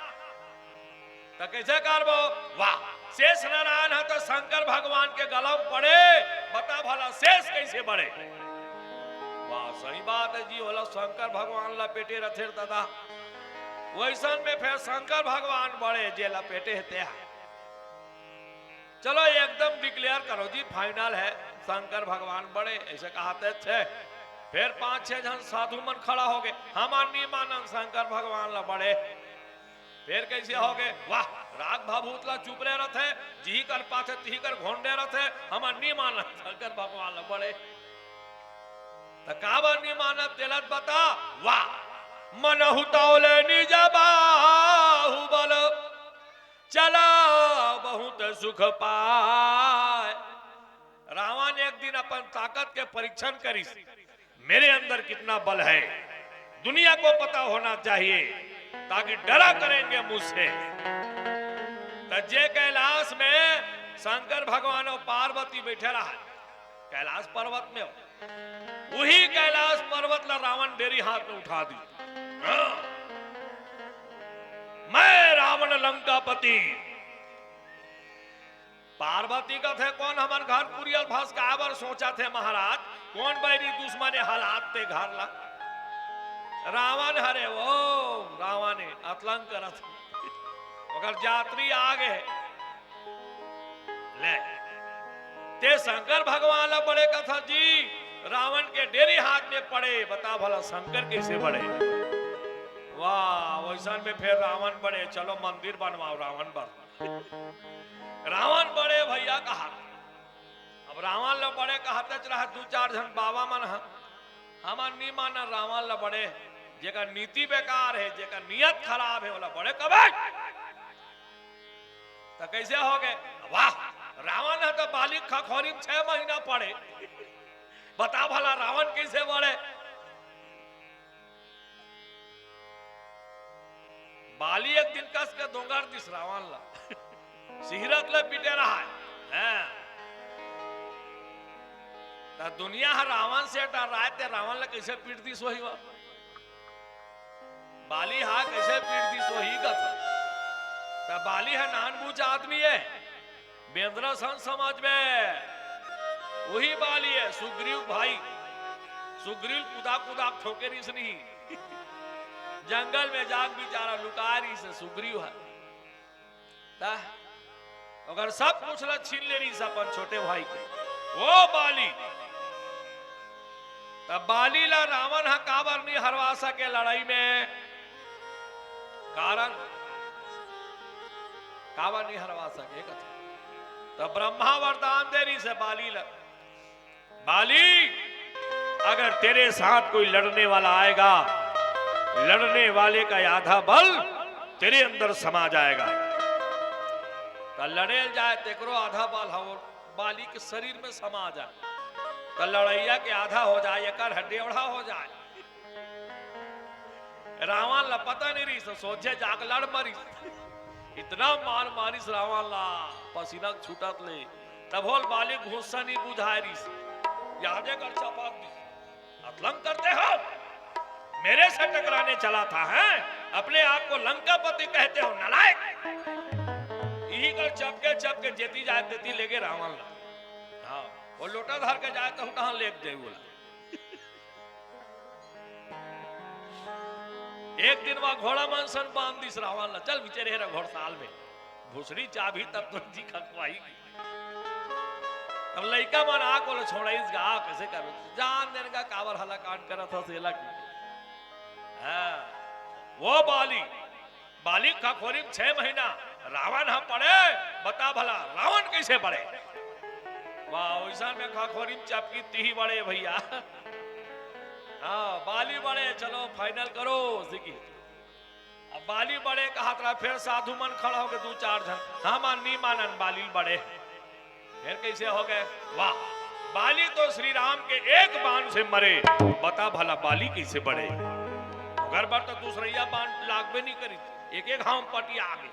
त कइसे करबो? वाह, शेष नारायण ह तो शंकर भगवान के गला म पड़े, बता भला शेष कइसे बड़े? वाह, सही बात हे जी, ओला शंकर भगवान लपेटे रथे दादा। वइसन में फेर शंकर भगवान बड़े, जे लपेटे हे ते ह। चलो एकदम declare करो जी, final हे, शंकर भगवान बड़े, अइसे कहाथे। फेर पांच छह झन साधु मन खड़ा हो गे, "हमन नी मानन शंकर भगवान ला बड़े।" फेर कइसे हो गे? वाह, राग भभूत ला चुपरे रथे, जिही कर पाथे तिही कर घोंडे रथे, हमन नी मानन शंकर भगवान ला बड़े। त काबर नी मानन तेला त बता। वाह, "मनहु तौले निज बाहुबल, चला बहुत सुख पाए।" रावण एक दिन अपन ताकत के परीक्षण करिस, "मेरे अंदर कितना बल है, दुनिया को पता होना चाहिए, ताकि डरा करेंगे मुझसे।" त जे कैलाश में शंकर भगवान अउ पार्वती बइठे रहय, कैलाश पर्वत में हो, उही कैलाश पर्वत ला रावण डेरी हाथ में उठा दिस। हाँ। "मैं रावण लंकापति।" पार्वती कथे, "कोन हमर घर कुरिया ल भसकाय बर सोचत हे महाराज? कोन बैरी दुश्मन हे, हलात ते घर ला?" रावण हरे, ओ रावण हे, अतलंग करत हे। ओकर जात्री आ गे। ले, ते शंकर भगवान ला बड़े कथस जी, रावण के डेरी हाथ में पड़े, बता भला शंकर कइसे बड़े? वाह, वइसन में फेर रावण बड़े, चलो मंदिर बनवाओ रावण बर। रावण बड़े भइया कहा। अब रावण ला बड़े कहत रहा दू चार झन बाबा मन ह, "हमन नी मानन रावण ला बड़े, जेकर नीति बेकार हे, जेकर नियत खराब हे, ओला बड़े कबे।" त कइसे हो गे? वाह, रावण ह त बाली खखोरी म छह महीना पड़े, बता भला रावण कइसे बड़े? बाली एक दिन कस के दोंगर दिस रावण ला। सिहरत ले पीटे रहय। हैं। त दुनिया ह रावण से डर्राय, ते रावण ला कइसे पीट दिस होही वा? बाली ह कइसे पीट दिस होही कथन। त बाली ह नानबूझ आदमी हे। बेंदरा सन समझ में, उही बाली हे, सुग्रीव भाई। सुग्रीव कुदा कुदा ठोके रिहिस नहीं। जंगल में जाके बिचारा लुकाय रिहिस हे सुग्रीव ह। त ओकर सब कुछ ला छीन ले रिहिस अपन छोटे भाई के। ओ बाली। त बाली ला रावण ह काबर नी हरवा सके लड़ई में? कारण काबर नी हरवा सके कथे? त ब्रह्मा वरदान दे रिहिस हे बाली ला, "बाली, अगर तेरे साथ कोई लड़ने वाला आएगा, लड़ने वाले का आधा बल तेरे अंदर समा जाएगा।" त लड़े ल जाय तेकरो आधा बल ह बाली के शरीर में समा जाय, त लड़इया के आधा हो जाय, एकर ह डेवढ़ा हो जाय। रावण ला पता नहीं रहिस, सोझे जाके लड़ मरिस। इतना मार मारिस रावण ला, पसीना छूटत ले। तभो ले बाली गुस्सा नहीं बुझाय रहिस। यादे कर चपक दिस। अतलंग करते हो? मेरे से टकराने चला था, हैं? अपने आप को लंकापति कहते हो, नालायक। इही कर चपके चपके जेती जाय तेती लेगे रावण ला। हाँ, वो लोटा धर के जाय तो उठा लेग जाय बोला। एक दिन वह घोड़ा मन सन बांध दिस रावण ला, चल बिचरे रे घोड़साल में, भुसड़ी चाबही तब तो जी खखवाही। तब लइका मन आके ओला छोड़ाइस गा, कइसे करबे? जान देन गा काबर हला कांड करत हस एला की। हाँ, वो बाली, बाली खखोरी में छह महीना रावण ह पड़े, बता भला रावण कइसे बड़े? वाह, ओइसन में खखोरी में चपकी तिही बड़े भइया। हाँ, बाली बड़े, चलो final करो, सिकी। अब बाली बड़े कहत रहा, फेर साधु मन खड़ा होके दू चार झन, हम नी मानन बाली बड़े। फेर कइसे होगे? वाह, बाली तो श्री राम के एक बाण से मरे, बता भला बाली कइसे बड़े? ओकर बर तो दूसरइया बाण लागबे नहीं करी, एक एक घाव पटिया आगे।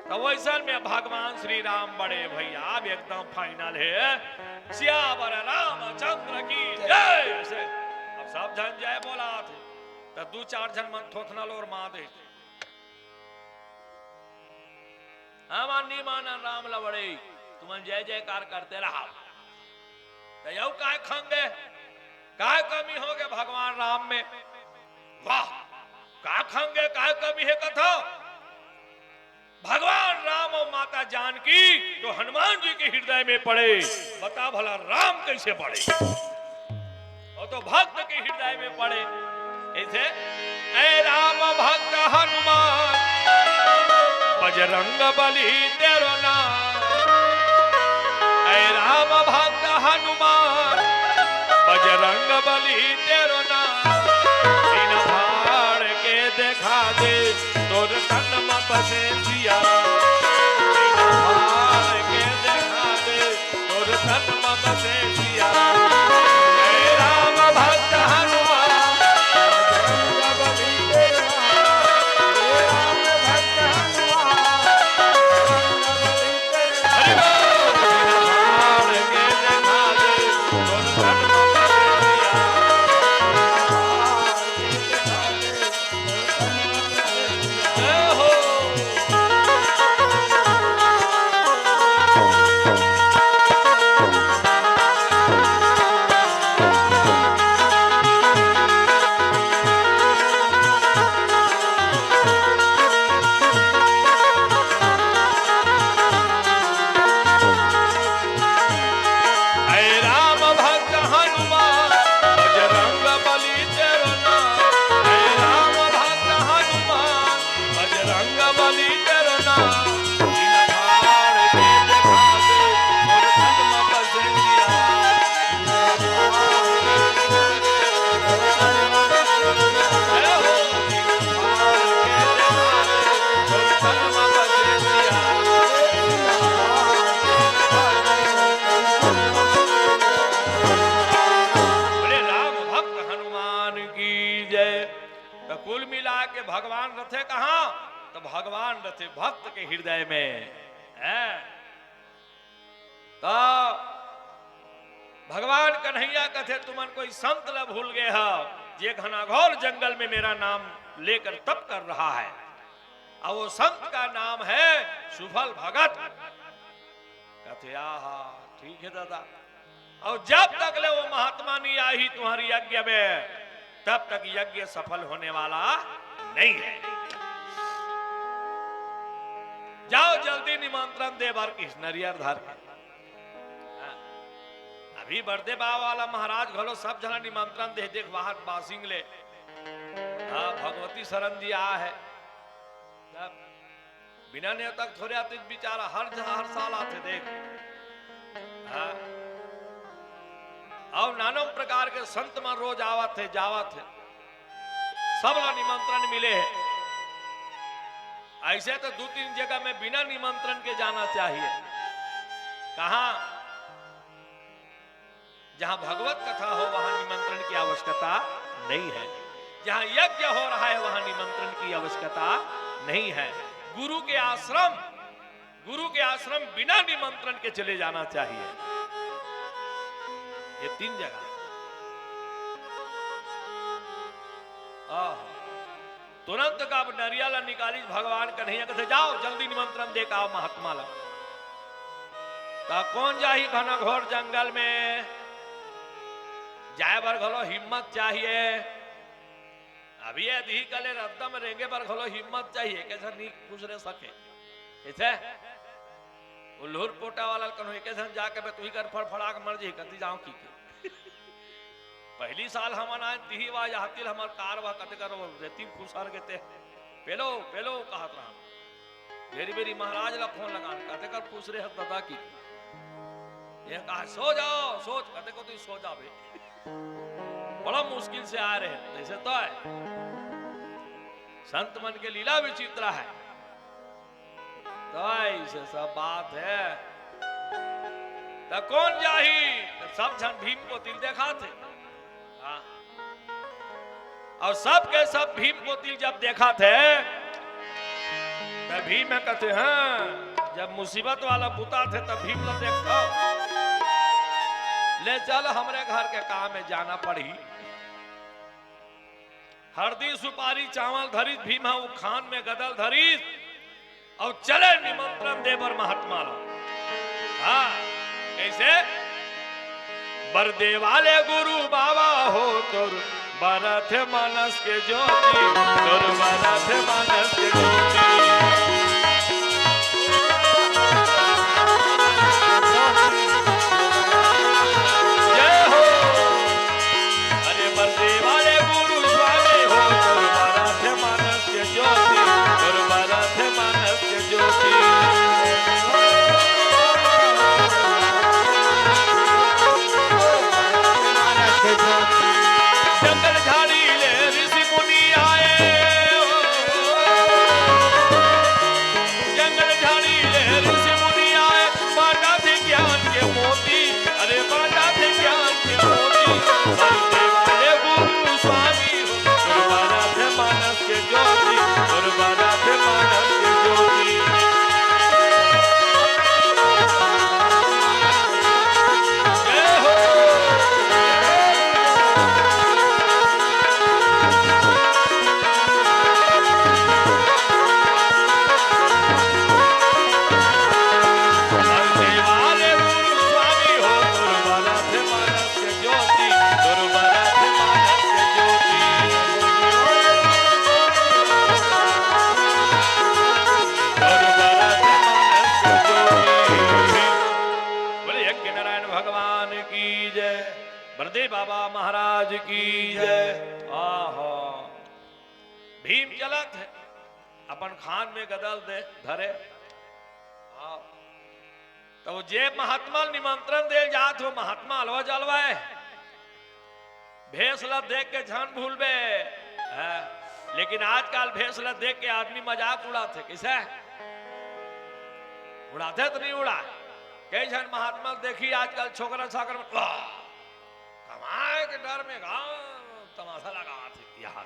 तो वइसन में भगवान श्री राम बड़े भइया, अब एकदम final हे। सियावर रामचंद्र की जय। से अब सब झन जय बोलाथे, तो दू चार झन मन थोथना लोर मार दे। हम नी मानन राम ला बड़े, तुमन जय जयकार करते रहा। तो यऊ काय खंगे, काय कमी होगे भगवान राम में? वाह, का खंगे, काय कमी हे कथा? भगवान राम और माता जानकी तो हनुमान जी के हृदय में पड़े। बता भला राम कइसे पड़े? वो तो भक्त के हृदय में पड़े। कइसे? ऐ राम भक्त हनुमान, बजरंग बली तेरो नाम। ऐ राम भक्त हनुमान, बजरंग बली तेरो नाम। सीना फाड़ के देखा दे, तोर तन म बसे सिया राम। सीना फाड़ के देखा दे, तोर तन म बसे सिया राम। हे राम भक्त हनुमान, बजरंग बली तेरा नाम। हे राम भक्त हनुमान, बजरंग बली तेरा नाम। हरि बोल। फाड़ के देखा दे, तोर तन म बसे सिया राम। हे राम भक्त हनुमान, बजरंग बली तेरो नाम। हे राम भक्त हनुमान, बजरंग बली तेरो नाम। सीना फाड़ के देखा दे, तोर तन म बसे सिया राम। हे हो। बोले राम भक्त हनुमान की जय। तो कुल मिला के भगवान रथे कहाँ? तो भगवान रथे भक्त के हृदय में। हैं? तो भगवान कन्हैया कथे, तुमन कोई संत ला भूल गए हो, जे घनाघोर जंगल में मेरा नाम लेकर तप कर रहा है, और वो संत का नाम है सुफल भगत। कथे, आहा, ठीक है दादा, और जब तक ले वो महात्मा नहीं आही तुम्हारी यज्ञ में, तब तक यज्ञ सफल होने वाला नहीं है। जाओ जल्दी निमंत्रण दे बर किस नरियर धर के। हाँ। अभी बड़दे बाबा वाला महाराज घलो सब झन निमंत्रण दे देख बाहर बासिंग ले। हाँ, भगवती शरण जी आ है। तब बिना नेवता के थोड़े आतिस बेचारा, हर झ-, हर साल आथे देख। हाँ। अउ नानो प्रकार के संत मन रोज आवत हे, जावत हे, सब ला निमंत्रण मिले हे। ऐसे तो दू तीन जगह में बिना निमंत्रण के जाना चाहिए। कहाँ? जहाँ भगवत कथा हो, वहाँ निमंत्रण की आवश्यकता नहीं है। जहां यज्ञ हो रहा है, वहां निमंत्रण की आवश्यकता नहीं है। गुरु के आश्रम, गुरु के आश्रम बिना निमंत्रण के चले जाना चाहिए। ये तीन जगह। आह। तुरंत का अब नरिया ला निकालिस भगवान कन्हैया, कथे, "जाओ, जल्दी निमंत्रण दे के आओ महात्मा ला।" त कोन जाही घनघोर जंगल में? जाए बर घलो हिम्मत चाहिए। अभी ये दिही कले रद्दा में रेंगे बर घलो हिम्मत चाहिए, एके झन नी खुसरे सके। कइसे? उल्लूर पोटा वाला कन्हू एके झन जाके बे तुही कर फड़फड़ा के मर जही, कति जाओ की के। पहली साल हमन आए तिही वा यहतिल हमर कार वा कते कर वो रेती खुसर के ते, "पेलो, पेलो," कहत रहा। बेरी बेरी महाराज ला फोन लगान, कते कर खुसरे हस दादा की। ये कहा, "सो जाओ, सो," कते को तू सो जाबे। बड़ा मुश्किल से आ रहे हैं, जैसे तो है। संत मन के लीला विचित्र है। तो ऐसे सब बात है। त कोन जाही? त सब झन भीम कोतिल देखाथे। हाँ। अउ सब के सब भीम कोतिल जब देखाथे, त भीम कथे, "हाँ, जब मुसीबत वाला बुता थे, तब भीम ला देखथव। ले चल, हमरे घर के काम में जाना पड़ही।" हरदी सुपारी चावल धरिस, भीम ह उखान में गदल धरिस, अउ चले निमंत्रण दे बर महात्मा ला। हाँ, कइसे? "बर दे वाले गुरु बाबा हो, तोर बरत मानस के ज्योति, तोर बरत मानस के ज्योति।" जय हो। अरे बर दे वाले गुरु स्वामी हो, तोर बरत मानस के ज्योति, तोर बरत मानस के ज्योति। जंगल झाड़ी ले ऋषि मुनि आए, जंगल झाड़ी ले ऋषि मुनि आए, बांटा थे ज्ञान के मोती, अरे बांटा थे ज्ञान के मोती। बर दे वाले गुरु स्वामी हो, तोर बरत मानस के ज्योति, तोर बरत मानस के ज्योति। जय हो। बोले यज्ञ नारायण भगवान की जय, बरदे बाबा महाराज की जय। आहा, भीम चलत हे, अपन खान में गदल दे धरे। हाँ। त वो जे महात्मा ल निमंत्रण देल जात हो, महात्मा अलवा जलवा हे। भेष ला देख के झन भूलबे। हाँ। लेकिन आजकल भेष ला देख के आदमी मजाक उड़ाथे। कइसे? उड़ाथे त नहीं उड़ाय। कई झन महात्मा ल देखी आजकल छोकरा छाकर मन, वाह! कमाए के डर में गांव तमाशा लगावत हे यहाँ।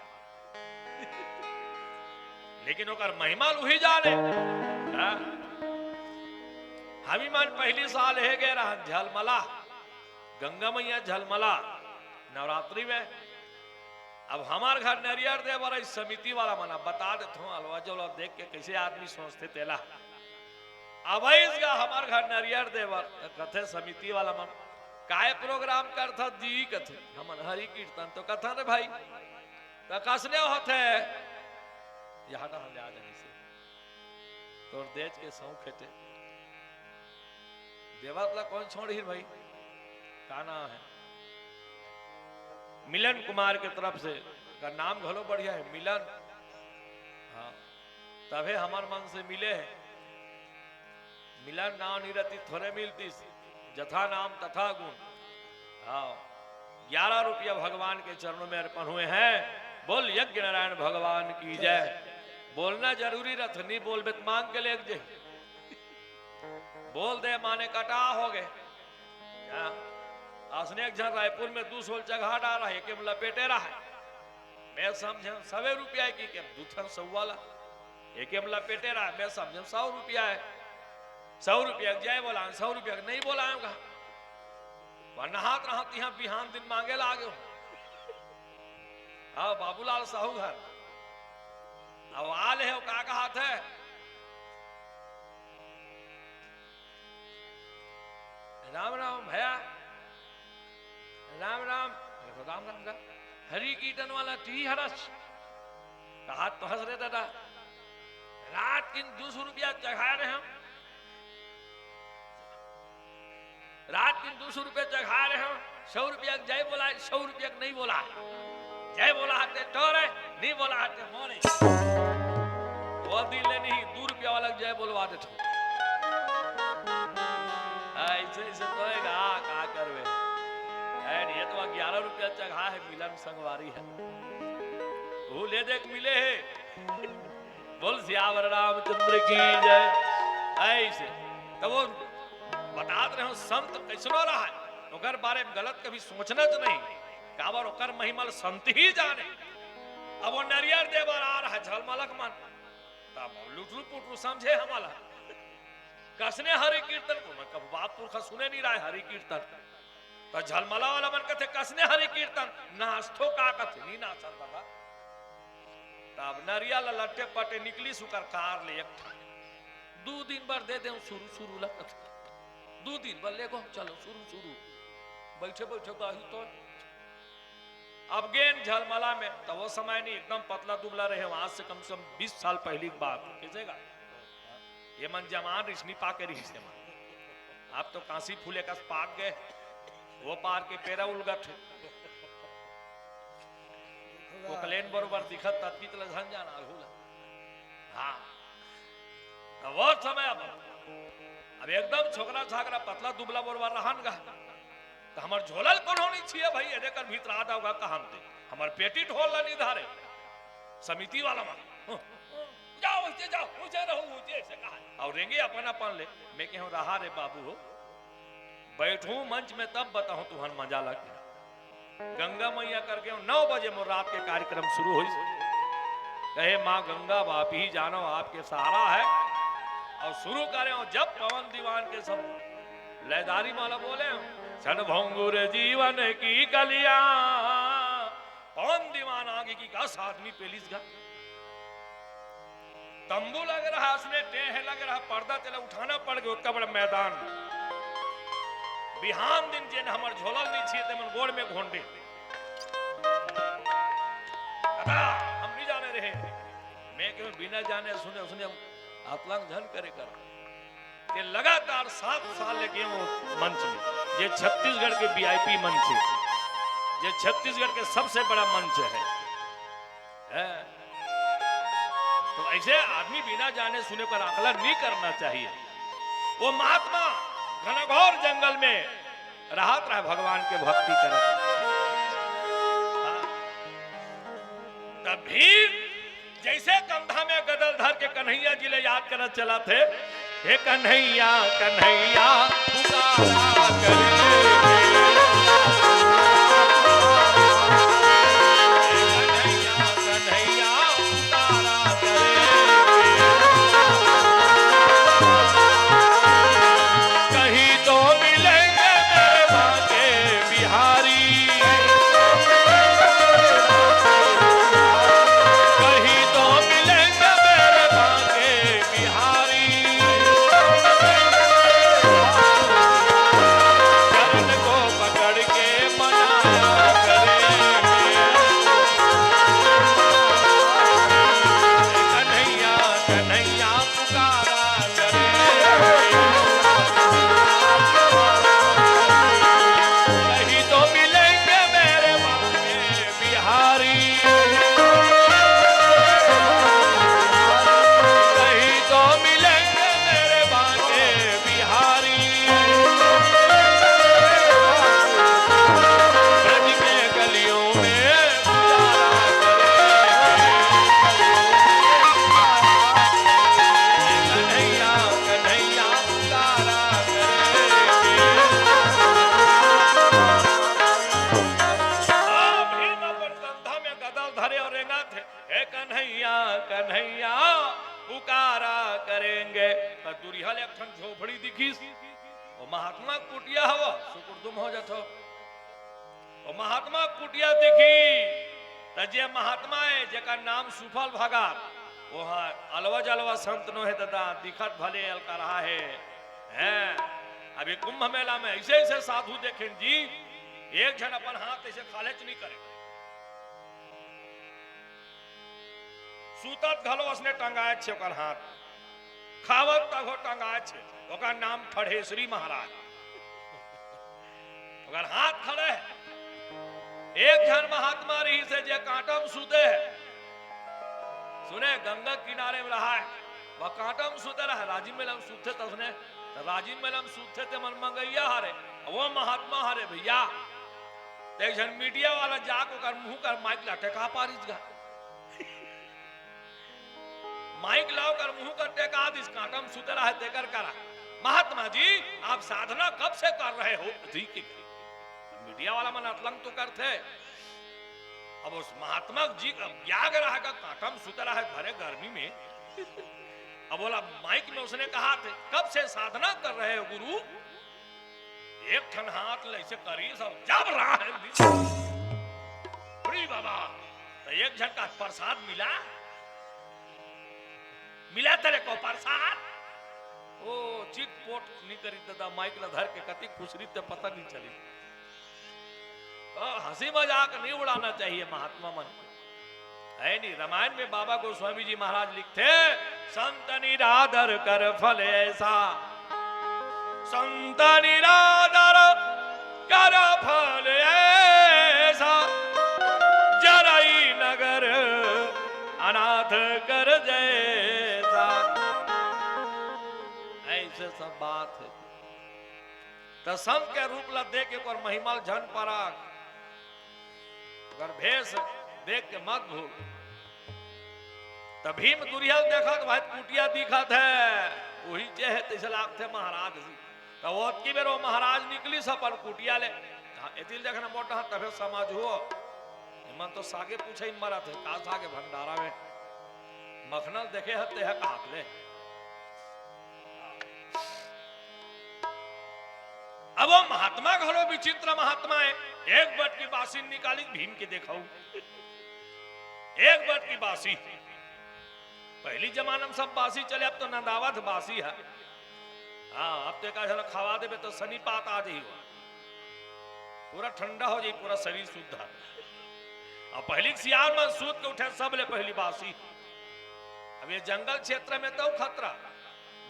लेकिन ओकर महिमा ल उही जाने। हाँ? हमी मन पहली साल हे गए रहन झलमला, गंगा मैया झलमला नवरात्रि में। अब हमार घर नरियर दे बर आई समिति वाला मन, अब बता देत हूँ, अलवा जलवा देख के कइसे आदमी सोचथे तेला। अब आइस गा हमार घर नरियर दे बर, त कथे समिति वाला मन, "काय प्रोग्राम करथा जी?" कथे, "हमन हरि कीर्तन तो कथन रे भाई।" "त कसने होथे?" "यहाँ डहर ले आ जाने से, तोर देज के सौंफ हेटे।" देवत ला कौन छोड़ही भाई? का नाम है? मिलन कुमार के तरफ से, का नाम घलो बढ़िया है, मिलन। हाँ, तभे हमर मन से मिले है। मिलन नाम नहीं रहती, थोड़े मिलतीस, जथा नाम तथा गुण। हाँ, ग्यारह रुपया भगवान के चरणों में अर्पण हुए हैं। बोल यज्ञ नारायण भगवान की जय। बोलना जरूरी रथ, नहीं बोलबे त मांग के लेग जे। बोल दे माने कटा हो गए। हाँ, असने एक झन रायपुर में दू सोल चघा डारा है, के लपेटे रहा है। मैं समझे सवे रुपया हे कि के दू ठन सौ वाला, एके म लपेटे रहा, मैं समझे सौ रुपया हे, सौ रुपया के जय बोला, सौ रुपया के नहीं बोला होगा। वह नहात रहत यहाँ बिहान दिन मांगे लागे हो। हाँ, बाबूलाल साहू घर। अब आले हो, का कहात हे? राम राम भैया, राम राम। अरे तो राम राम का, हरि कीर्तन वाला टी हरस। कहा तो हंस रहे दादा, रात किन दो सौ रुपया चढ़ा रहे हम, रात किन दो सौ रुपया चढ़ा रहे हम, सौ रुपया के जय बोला, सौ रुपया के नहीं बोला, जय बोला हते टोरे, नहीं बोला हते मोरे। वो दिन ले नहीं, दो रुपया वाला के जय बोलवा देते। ऐसे ऐसे तो है, का, का करवे? है नहीं, ये तो ग्यारह रुपया चढ़ा है, मिलन संगवारी है, वो ले देख मिले है। बोल सियावर रामचंद्र की जय। ऐसे तो वो बतात रहे हो, संत कैसनो रहा है, ओकर बारे में गलत कभी सोचना तो नहीं, काबर ओकर महिमा ल संत ही जाने। अब वो नरियर दे बर आ रहा है झलमलक मन, तब लुटरू पुटरू समझे हमला। कसने हरि कीर्तन को मैं कब बाप पुरखा सुने नहीं रहा है हरि कीर्तन। तो झलमला वाला मन कथे, "कसने हरि कीर्तन, नाचथो का कथे, नी नाचन दादा।" तब नरिया ला लट्टे पट्टे निकली सुकर कार ले एक ठा। दू दिन बर दे दे शुरू शुरू ला कथे। दू दिन बर ले गो, चलो शुरू शुरू। बैठे बैठे गाही तो। अब गेन झलमला में, तो वो समय नहीं, एकदम पतला दुबला रहे, वहां से कम से कम बीस साल पहली की बात। कैसे गा? ये मन जवान रिश्नी पाके रहिस हे मन। आप तो कांसी फूले कस पाक गए, वो पार के पेरा उलगत हे। कोकलेन बरोबर दिखत तत्कित ल झन जाना हुला। हाँ। तो वो समय अब, अब एकदम छोकरा छाकरा पतला दुबला बरोबर रहन गा। तो हमर झोला ल कोनो नहीं छिए भाई, एदे कर भीतर आ जाओगा कहाँ दे। हमर पेटी ढोल ला नहीं धारे। समिति वाला मन। जाओ, उसे जाओ, उसे रहो, उसे से कहा। और रेंगे अपन अपन ले, मैं कहूँ रहा रे बाबू हो। बैठूं मंच में तब बताऊं तुहन मजा लग गया। गंगा मैया करके नौ बजे मोर रात के कार्यक्रम शुरू हुई। कहे माँ गंगा बाप ही जानो आपके सहारा है। और शुरू करे और जब पवन दीवान के सब लयदारी माला बोले, "क्षण भंगुर जीवन की कलियां।" पवन दीवान आगे की दस आदमी पेलिस गा। तंबू लग रहा, असने टेढ़े लग रहा, पर्दा तेला उठाना पड़ गया, उतना बड़ा मैदान। बिहान दिन जेन हमर झोलल नहीं छिए, ते मन गोड़ में घोंडे। दादा, हम नहीं जाने रहे। मैं क्यों बिना जाने सुने, सुने हम आतलांग झन करे कर। ये लगातार सात साल लेके वो मंच में, ये छत्तीसगढ़ के वीआईपी मंच है, ये छत्तीसगढ़ के सबसे बड़ा मंच है, है। तो ऐसे आदमी बिना जाने सुने कर आकलन नहीं करना चाहिए। वो महात्मा घनघोर जंगल में रहत रहे, भगवान के भक्ति करत। हाँ। तब भीम जैसे कंधा में गदल धर के कन्हैया जी ले याद करत चलत हे, "हे कन्हैया, कन्हैया, पुकारा कर ले। हे कन्हैया, कन्हैया, पुकारा कर ले।" कहीं तो मिलेंगे मेरे बांके बिहारी। कहीं तो मिलेंगे मेरे बांके बिहारी। थोड़ी दिखिस, वो महात्मा कुटिया हव, सुकुरदुम हो जाथो। वो महात्मा कुटिया दिखी, त जे महात्मा हे, जेकर नाम सुफल भगत, वो हा अलवा जलवा संत नो हे ददा, दिखत भले अलकरहा हे। हैं, अभी कुंभ मेला में ऐसे ऐसे साधु देखेन जी, एक झन अपन हाथ ऐसे खालेच नहीं करे। सूतत घलो असने टंगाए छे ओकर हाथ, खावत तभो टंगाए छे। ओकर नाम ठढ़ेसरी महाराज। ओकर हाथ खड़े हे। एक झन महात्मा रहिस हे जे कांटा म सूते हे। सुने, गंगा किनारे में रहा हे, वह कांटा म सूते रहा हे। राजिम मेला म सूते तसने, त राजिम मेला म सूते ते मन मंगैया हरे, वो महात्मा हरे भैया। त एक झन मीडिया वाला जाके ओकर मुंह कर माइक ला टेका पारिस गा। माइक ला ओकर मुंह कर टेका दिस, कांटा म सूते रहा हे तेकर करा, "महात्मा जी, आप साधना कब से कर रहे हो?" जी के मीडिया वाला मन अतलंग तो करथे। अब उस महात्मा जी का ज्ञाग रहा का कांटा म सूते रहा हे भरे गर्मी में। अब बोला माइक में उसने कहा थे, "कब से साधना कर रहे हो गुरु?" एक ठन हाथ ले ऐसे करिस अउ जब रहा हे बीच। अरे बाबा, त एक झन का प्रसाद मिला, मिला तेरे को प्रसाद? ओ, चिटपोट नहीं करी ददा, माइक ला धर के कति खुसरी ते पता नहीं चली। तो हंसी मजाक नहीं उड़ाना चाहिए महात्मा मन। हे नहीं, रामायण में बाबा गोस्वामी जी महाराज लिखथे, "संत निरादर कर फल ऐसा, संत निरादर कर फल ऐसा, जरई नगर अनाथ कर जैसा।" ऐसे सब बात हे। त संत के रूप ला देख के ओकर महिमा ल झन परख, ओकर भेष देख के मत भूल। त भीम दुरिहा ल देखत भाई कुटिया दिखत हे, वही जे हे तैसे लागथे महाराज जी। त ओतकी बेर वो महाराज निकलिस अपन कुटिया ले, हाँ, एतिल देखना मोटा, तभे समझ हो। एमन तो सागे पूछे मरत हे, का सागे भंडारा में मखनल देखे हते हे कहात ले। अब वो महात्मा घलो विचित्र महात्मा हे। एक बटकी बासी निकाली भीम के देखाऊ, एक बटकी बासी। पहली जमाना में सब बासी चले, अब तो नंदावत बासी हे। हाँ, अब तो एक आध झन खवा देबे तो सनी पात आ जाही, पूरा ठंडा हो जाही, पूरा शरीर सुद्धा। अब पहली सियार मन सूत के उठे, सब ले पहली बासी। अब ये जंगल क्षेत्र में तो खतरा,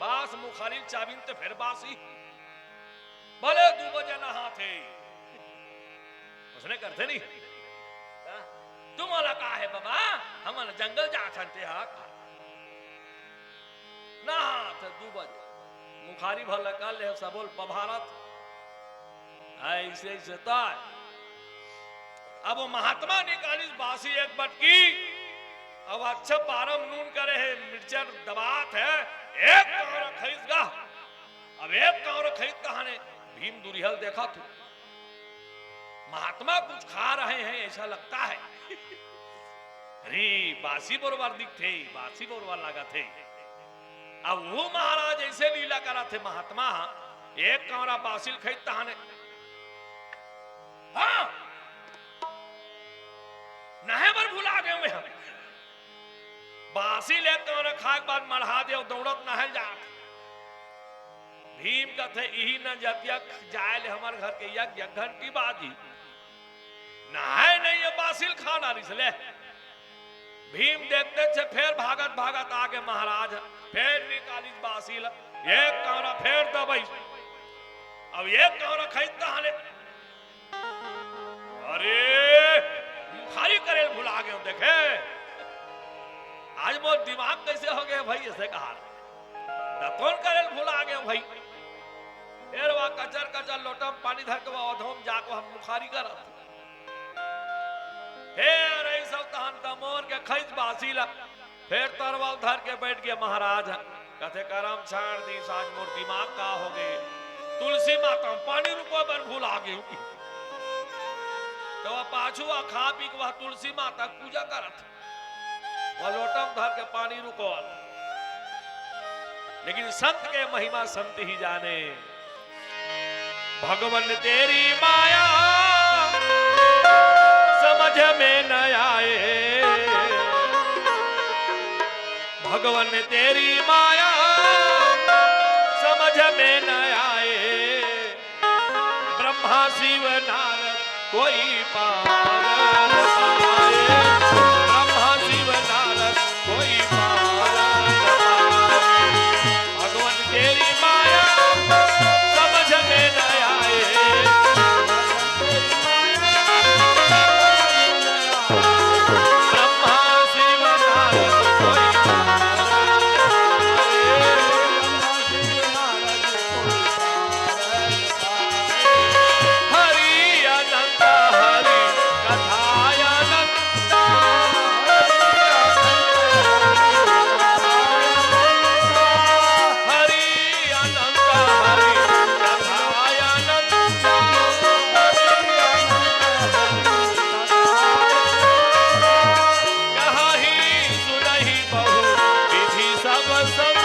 बास मुखारी चाबिन ते फेर बासी। भले दू बजे नहाथे, उसने करथे नहीं। तुमला का हे बाबा, हमन जंगल जाथन ते हा। नहाथे दू बजे, मुखारी भर लगा ले सबोल पभारत। ऐसे ऐसे ताय। अब वो महात्मा निकालिस बासी एक बटकी, अब अच्छा बारम नून करे हे, मिर्चा दबात हे, एक कांवरा खइस गा। अब एक कांवरा खइस तहाने भीम दुरिहा ल देखत हे। महात्मा कुछ खा रहे हैं ऐसा लगता है। अरे, बासी बरोबर दिखथे, बासी बरोबर लागत हे। अब वो महाराज ऐसे लीला करत हे महात्मा, एक कांवरा बासी ल खइस तहाने, हाँ, नहाए बर भुला गेंव मैं। बासी ल एक कांवरा खाए के बाद मढ़ा दे अउ दौड़त नहाए ल जात। भीम कथे, "इही न जतिया जाए ले हमर घर के यज्ञ घंटी बाजी।" नहाए नहीं हे, बासी ल खा डारिस ले। भीम देखते छे, फेर भागत भागत आगे महाराज, फेर निकालिस बासी ल, एक कांवरा फेर दबइस। अब एक कांवरा खइस तहाने, अरे, मुखारी करे ल भुला गेंव देखे। आज मोर दिमाग कैसे हो गे भाई, ऐसे कहा। दतोन करे ल भुला गेंव भाई। फेर वा कचर कचर लोटा म पानी धर के वा अधोम जाको हम मुखारी करत। फेर ऐसा तहन दमोर के खइस बासी ल। फेर तरवल धर के बइठ गे महाराज ह। कथे, "करम छाड़ दिस, आज मोर दिमाग का हो गे? तुलसी माता म पानी रुकोय बर भुला गेंव।" त वा पाछू वा खा पी के वा तुलसी माता के पूजा करत। वा लोटा म धर के पानी रुकोय। लेकिन संत के महिमा संत ही जाने। भगवन तेरी माया समझ में न आए, भगवन तेरी माया समझ में न आए। ब्रह्मा शिव नारद कोई पार न पाए, ब्रह्मा शिव नारद कोई पार न पाए। भगवन तेरी माया समझ में न आए, ब्रह्मा शिव नारद कोई पार न पाए। हरि अनंत हरि कथा अनंत, हरि अनंत हरि कथा अनंत। कहहि सुनहि बहु विधि सब संत।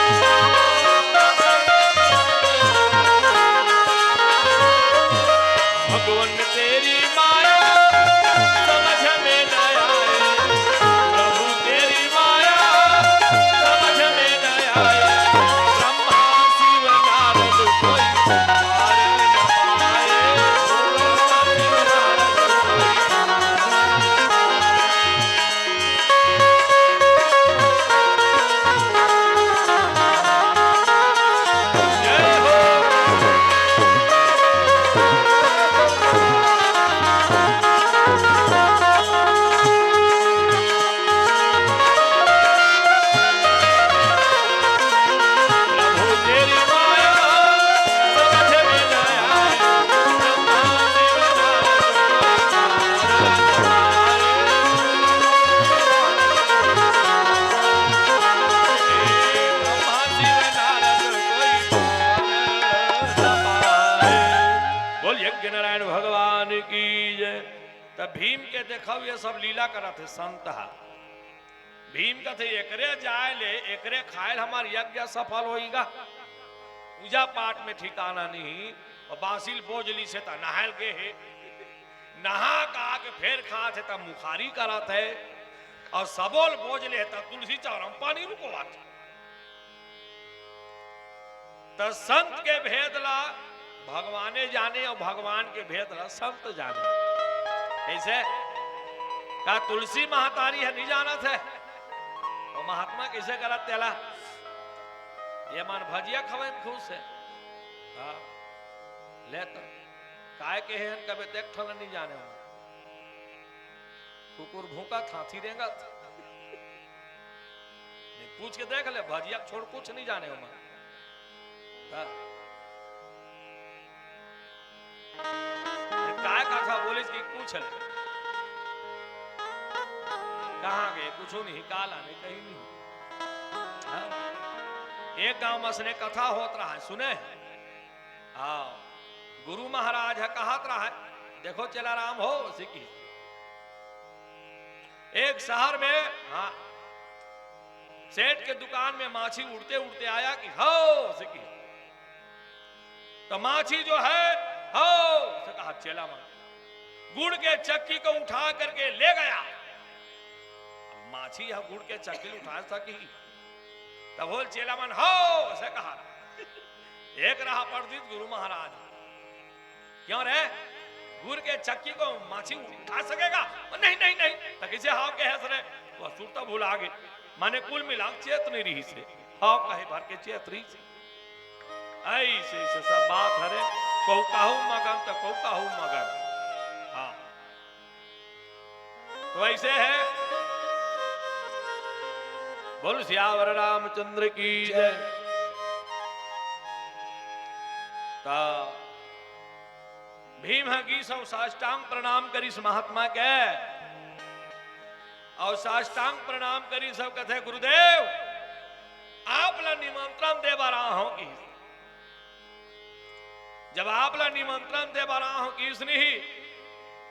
भगवन तेरी माया समझ में न आए, प्रभु तेरी माया समझ में न आए। ब्रह्मा शिव नारद कोई पार न पाए, ब्रह्मा शिव नारद कोई पार न पाए। बोल यज्ञ नारायण भगवान की जय। त भीम के देखव, ये सब लीला करत हे संत हा। भीम कथे, "एकरे जाय ले, एकरे खाय ले हमर यज्ञ सफल होइगा।" पूजा पाठ में ठिकाना नहीं, अउ बासी ल बोज लिस हे त नहाय ल गे हे, नहा के आके फेर खात हे त मुखारी करत हे, अउ सबो ल बोज ले हे त तुलसी चौरा म पानी रुकवात हे। त संत के भेद ला भगवाने जाने अउ भगवान के भेद ला संत जाने। कइसे? का तुलसी महतारी ह नइ जानत हे? अउ महात्मा कइसे करत तेला? ये मन भजिया खवई म खुश हे। हाँ। ले त। काय के हे हन कबे त एक ठन नइ जाने हो। कुकुर भूंकत, हाथी रेंगत। नहीं, पूछ के देख ले, भजिया छोड़ कुछ नइ जाने हो मन। हाँ। ये काय कथा बोलिस कि पूछ ले। कहाँ गे? कुछू नहीं, काला नहीं, कहीं नहीं। हाँ? एक गांव म असने कथा होत रहय, सुने? हाँ, गुरु महाराज ह कहत रहय, "देखो चेला राम हो," अइसे कहिस, "एक शहर में, हाँ, सेठ के दुकान में माछी उड़ते उड़ते आया कि हो," अइसे कहिस, "तो माछी जो है, हो," अइसे कहा चेला मन, "गुड़ के चक्की को उठा करके ले गया।" अब माछी ह गुड़ के चक्की ल उठा सकही? तब बोल चेला मन, "हो," अइसे कहा। एक राह पड़ दिस गुरु महाराज। "क्यों रे, गुड़ के चक्की को माछी उठा सकेगा?" "नहीं, नहीं, नहीं।" "त कइसे हाव कहे हस रे?" वो सुरता भुला गे। माने कुल मिला के चेत नइ रिहिस हे। हाव कहे भर के चेत रिहिस हे। अइसे, अइसे सब बात हरे। कहू कहू मगन त कहू कहू मगन। हाँ। तो अइसे हे, बोल सियावर रामचंद्र की जय। त भीम ह गिस अउ साष्टांग प्रणाम करिस महात्मा के, अउ साष्टांग प्रणाम करिस अउ कथे, "गुरुदेव, आप ला निमंत्रण दे बर आए हों," कहिस। जब आप ला निमंत्रण दे बर आए हों कहिस नहीं,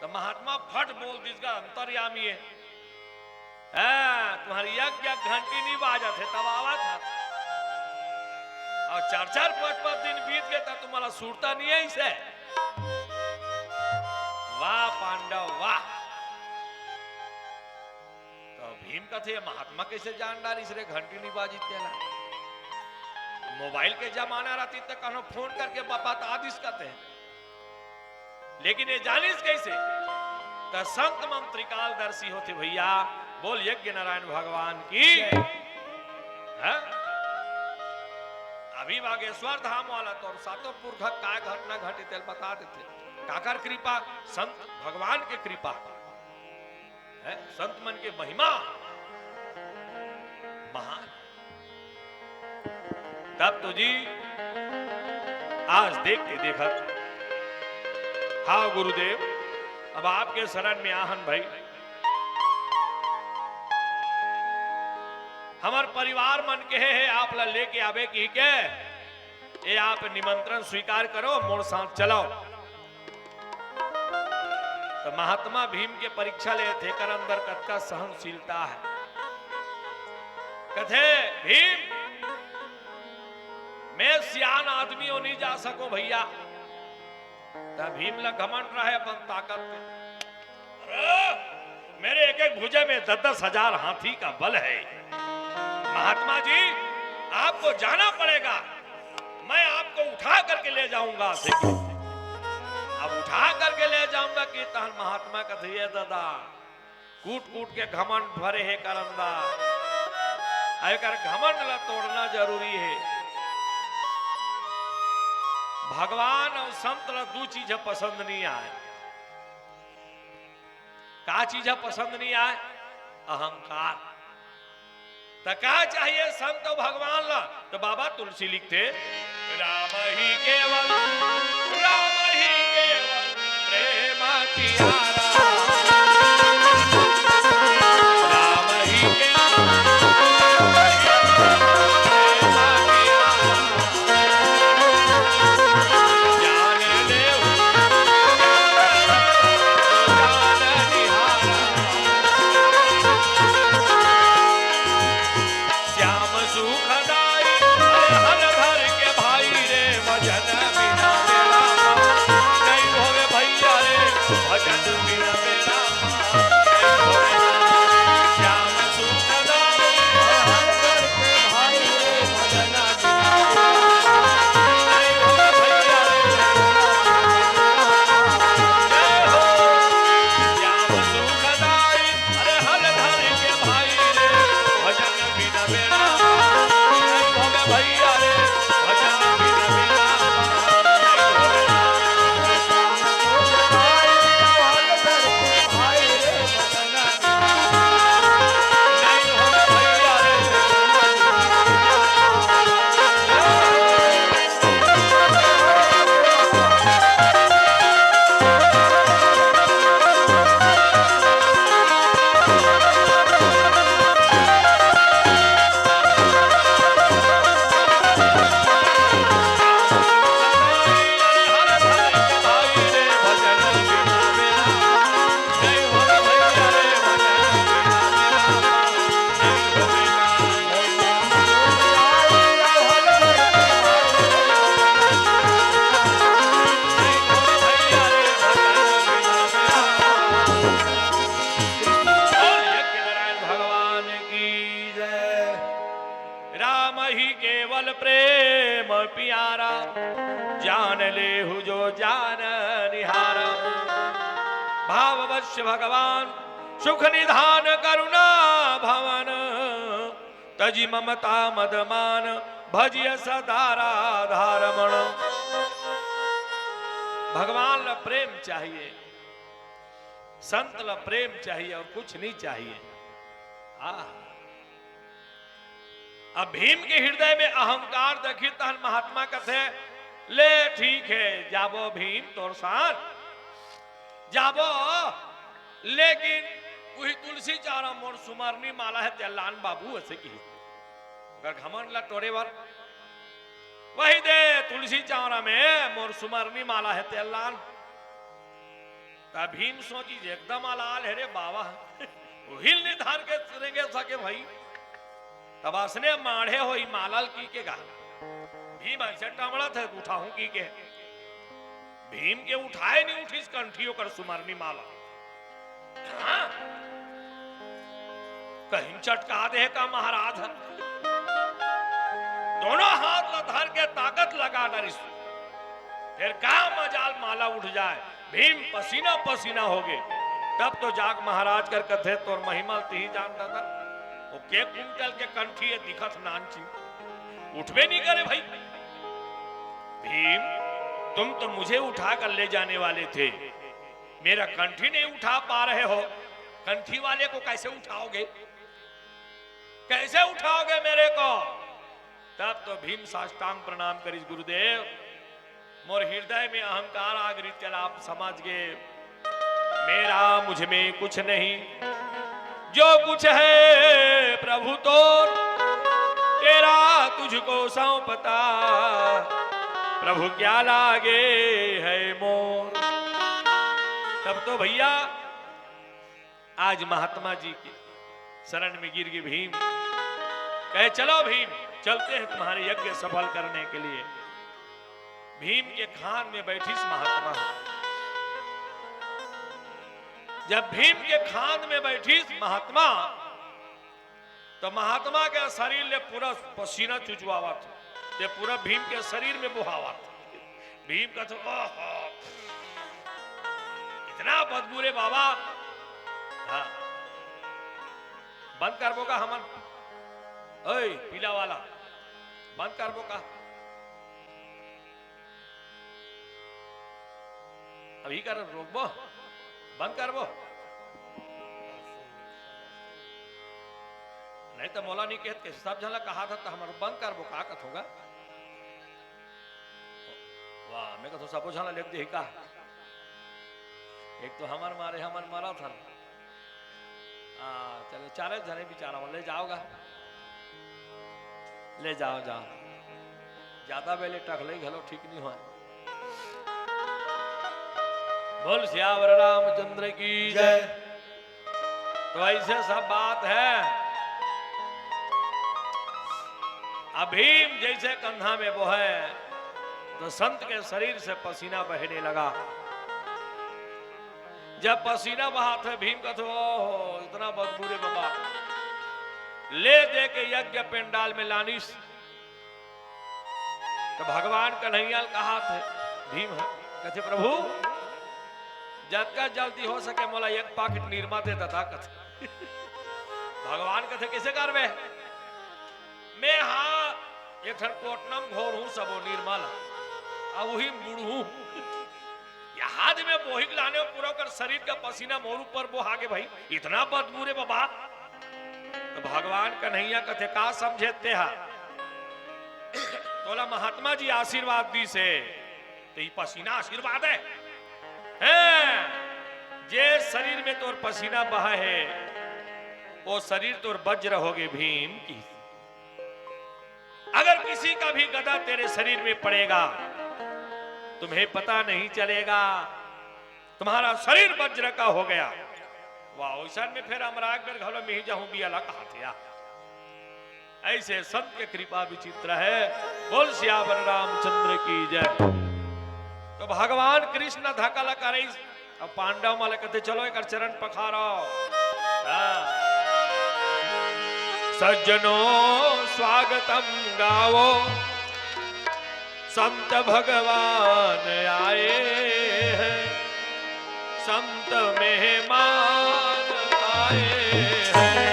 त महात्मा फट बोल दिस गा, अंतर्यामी हे। हाँ, तुम्हर यज्ञ घंटी नइ बाजत हे, तब आवत हे। अउ चार चार पांच पांच दिन बीत गे, त तुम्हारा सुरता नहीं है इसे। वाह पांडव वाह। तो भीम कथे, "ये महात्मा कैसे जान डारिस रे, घंटी नहीं बाजिस तेला।" मोबाइल के जमाना रहतिस त कहों फोन करके बता दिस कथे। लेकिन ये जानिस कैसे? त संत मन त्रिकालदर्शी होथे भैया। बोल यज्ञ नारायण भगवान की। जय। हाँ? अभी बागेश्वर धाम वाला तोर सातों पुरखा काय घटना घटिस तेला बता देथे। काकर कृपा? संत भगवान के कृपा। है, संत मन के महिमा महान। तब तो जी, आज देख के देखत, हाँ गुरुदेव, अब आपके शरण में आहन भाई। हमर परिवार मन कहे हे, आप ला लेके आबे कहि के, ए आप निमंत्रण स्वीकार करो, मोर साथ चलो। त महात्मा भीम के परीक्षा लेथे, एकर अंदर कतका सहनशीलता है। कथे, "भीम, मैं सियान आदमी हूं, नहीं जा सकों भैया।" त भीम ला घमंड रहे अपन ताकत के। अरे, मेरे एक एक भुजा में दस दस हजार हाथी का बल है। महात्मा जी, आपको जाना पड़ेगा, मैं आपको उठा करके ले जाऊंगा। अब उठा करके ले जाऊंगा कि तहन महात्मा कथे, "ए दादा, कूट कूट के घमंड भरे हे करंदा, अउ एकर घमंड ला तोड़ना जरूरी है।" भगवान अउ संत ला दू चीज पसंद नहीं आए। का चीज ह पसंद नहीं आए? अहंकार। त का चाहिए संत अउ भगवान ला? त बाबा तुलसी लिखथे, "राम ही केवल, राम ही केवल, प्रेम पियारा। राम ही केवल, प्रेम पियारा।" बोल यज्ञ नारायण भगवान की जय। राम ही केवल प्रेम पियारा, जान लेहु जो जान निहारा। भाववश भगवान सुख निधान करुणा भवन, तजि ममता मद मान भजिय सदा राधा रमण। भगवान ला प्रेम चाहिए, संत ला प्रेम चाहिए और कुछ नहीं चाहिए। आह। अब भीम के हृदय में अहंकार देखी तहन महात्मा कथे, "ले ठीक है, जाबो भीम तोर साथ जाबो, लेकिन उही तुलसी चौरा मोर सुमरनी माला हे तेला लान बाबू," असे किहिस। अगर घमंड ला टोरे बर, "वही दे तुलसी चौरा में मोर सुमरनी माला हे तेला लान।" त भीम सोचिस, एकदम अलाल हे रे बाबा, उहिल नहीं धर के रेंगे सके भाई। तब असने माढ़े होही माला ल किहिके गा। भीम अइसे टमड़त हे, उठाहूं कहिके। भीम के उठाय नइ उठिस कंठी ओकर सुमरनी माला। हाँ? कहीं चटका दे का महाराज ह? दोनों हाथ ला धर के ताकत लगा डरिस। फेर का मजाल माला उठ जाय। भीम पसीना पसीना होगे। तब तो जाग महाराज कर कथे, "तोर महिमा ल तिही जानथस।" ओ के कुंटल के कंठी हे, दिखत नानची, उठबे नइ करे भाई। भीम, तुम तो मुझे उठा कर ले जाने वाले थे, मेरा कंठी नहीं उठा पा रहे हो, कंठी वाले को कैसे उठाओगे? कैसे उठाओगे मेरे को? तब तो भीम साष्टांग प्रणाम करिस, "गुरुदेव, मोर हृदय में अहंकार आगे रिहिस, आप समझ गे, मेरा मुझ में कुछ नहीं, जो कुछ है प्रभु तोर, तेरा तुझको सौंपता, प्रभु क्या लागे है मोर।" तब तो भैया आज महात्मा जी के शरण में गिर गे भीम। कहे, "चलो भीम, चलते हैं तुम्हारे यज्ञ सफल करने के लिए।" भीम के खांद में बैठिस महात्मा। जब भीम के खांद में बैठिस महात्मा, तो महात्मा के शरीर ले पूरा पसीना चुचवावत हे, ते पूरा भीम के शरीर में बोहावत हे। भीम कथे, "ओहो, इतना बदबू रे बाबा।" हाँ, बंद करबो का हमन? ओए, पीला वाला, बंद करबो का? अभी कर रोकबो, बंद करबो। नहीं तो मोला नहीं कहत के सब झन ला कहा था तो हमर बंद करबो का कथोगा। वाह, मैं कथो सबो झन ला लेग देही का। एक तो हमर मारे हमन मरत हन। आ, चलो, चारे झने बिचारा मन ले जाओगा, ले जाओ, जाओ। ज्यादा बेले टकलई घलो ठीक नहीं होय। बोल सियावर रामचंद्र की जय। तो ऐसे सब बात है। अब भीम जैसे कंधा में बोहे, तो संत के शरीर से पसीना बहने लगा। जब पसीना बहात हे, भीम कथे, "ओहो, इतना बदबू रे बाबा।" ले दे के यज्ञ पंडाल में लानिस। तो भगवान कन्हैया ल कहाथे, भीम ह, कथे, "प्रभु, जतका जल्दी हो सके मोला एक पाकिट निरमा दे ददा," कथे। भगवान कथे, "कइसे करबे? मैं हा एक ठन कोटना म घोरहूं सबो निरमा ल, अउ उही म बुड़हूं।" याद में बोहिक लाने पूरा ओकर शरीर का पसीना मोर ऊपर बोहा गे भाई, इतना बदबू रे बाबा। तो भगवान कन्हैया कथे, "का समझे तेहा? तोला महात्मा जी आशीर्वाद दिस हे, तो ई पसीना आशीर्वाद हे? हैं? जे शरीर में तोर पसीना बहा हे, वो शरीर तोर वज्र होगे भीम की।" अगर किसी का भी गदा तेरे शरीर में पड़ेगा, तुम्हें पता नहीं चलेगा, तुम्हारा शरीर वज्र का हो गया। वाह, ओइसन में फेर अमराग बेर घलो मिही जाहूं बियाला कहाथे या। ऐसे संत के कृपा विचित्र है। बोल सियावर रामचंद्र की जय। तो भगवान कृष्ण धकल करे अब पांडव मन ल कथे, "चलो एकर चरण पखारो।" हाँ। सज्जनों स्वागतम गावो, संत भगवान आए हैं, संत मेहमान आए हैं।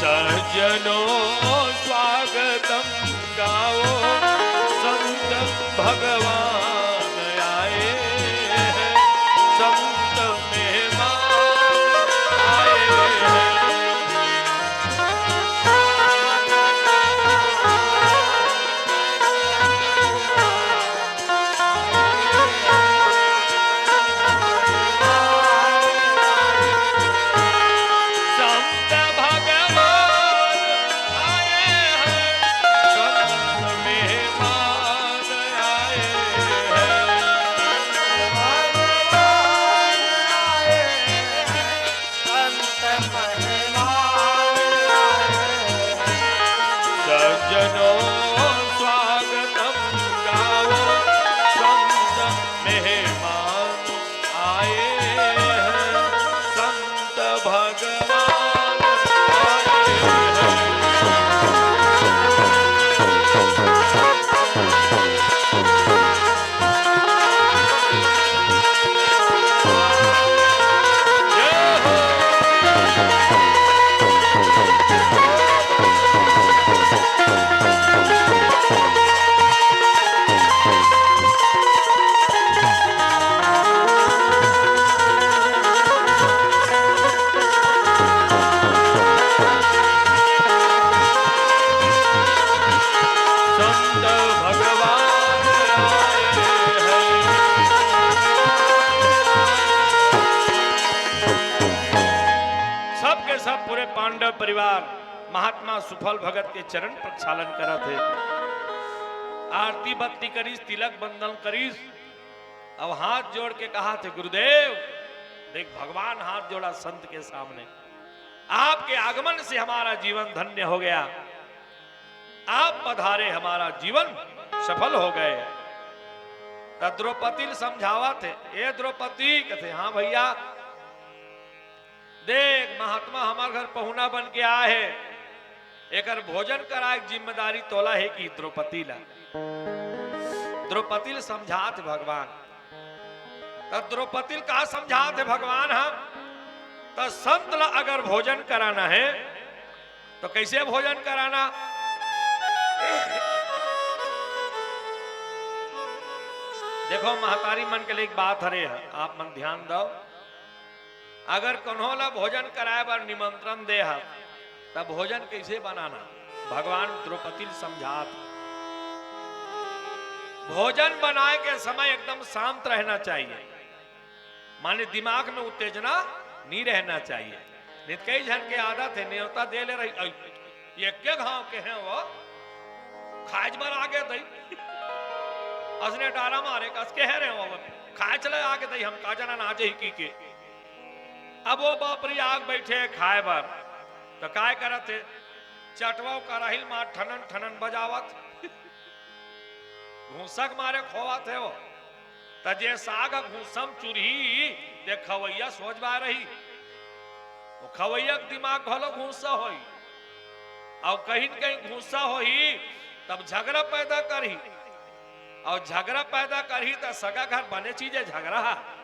सज्जनों स्वागतम गाओ, संत भगवान आए हैं, संत मेहमान आए हैं। संत भगवान आए हैं, संत मेहमान परिवार महात्मा सुफल भगत के चरण प्रक्षालन करत हे। आरती बत्ती करिस, तिलक बंदन करिस, अब हाथ जोड़ के कहत हे, "गुरुदेव, देख, भगवान हाथ जोड़ा संत के सामने, आपके आगमन से हमारा जीवन धन्य हो गया, आप पधारे, हमारा जीवन सफल हो गए।" त द्रौपदी ल समझावत हे, "ए द्रौपदी," कथे, "हाँ भैया, देख, महात्मा हमर घर पहुना बन के आए हे, एकर भोजन कराए के जिम्मेदारी तोला हे कि द्रौपदी ला?" द्रौपदी ल समझात हे भगवान। त द्रौपदी ल का समझात हे भगवान ह? त संत ला अगर भोजन कराना हे, तो कैसे भोजन कराना? देखो, महतारी मन के लिए एक बात हरे ह, आप मन ध्यान दो। अगर कोनो ला भोजन कराए बर निमंत्रण दे ह, तब भोजन कैसे बनाना, भगवान द्रौपदी ल समझात। भोजन बनाए के समय एकदम शांत रहना चाहिए, माने दिमाग में उत्तेजना नहीं रहना चाहिए। नहीं तो कई झन के आदत हे, नेवता दे ले रही, "ऐ, ये के घाव के हे वो, खाए बर आगे दई।" असने डारा मारे कस के हे रे वो, "खाए चले आगे दई, हम का जाना ना जाही की के।" अब वो बापरी आग बैठे खाए बर, तो काय करत हे? चटवा कराही ल मार ठनन ठनन बजावत, घूसक मारे खोवत हे वो। त जे साग ह घूसम चुरही, ते खवैया सोच बाय रही। वो खवैया के दिमाग घलो घूसा होही। अउ कहीं न कहीं घूसा होही, तब झगड़ा पैदा करही। अउ झगड़ा पैदा करही, त सगा घर बने चीज हे झगड़ा ह।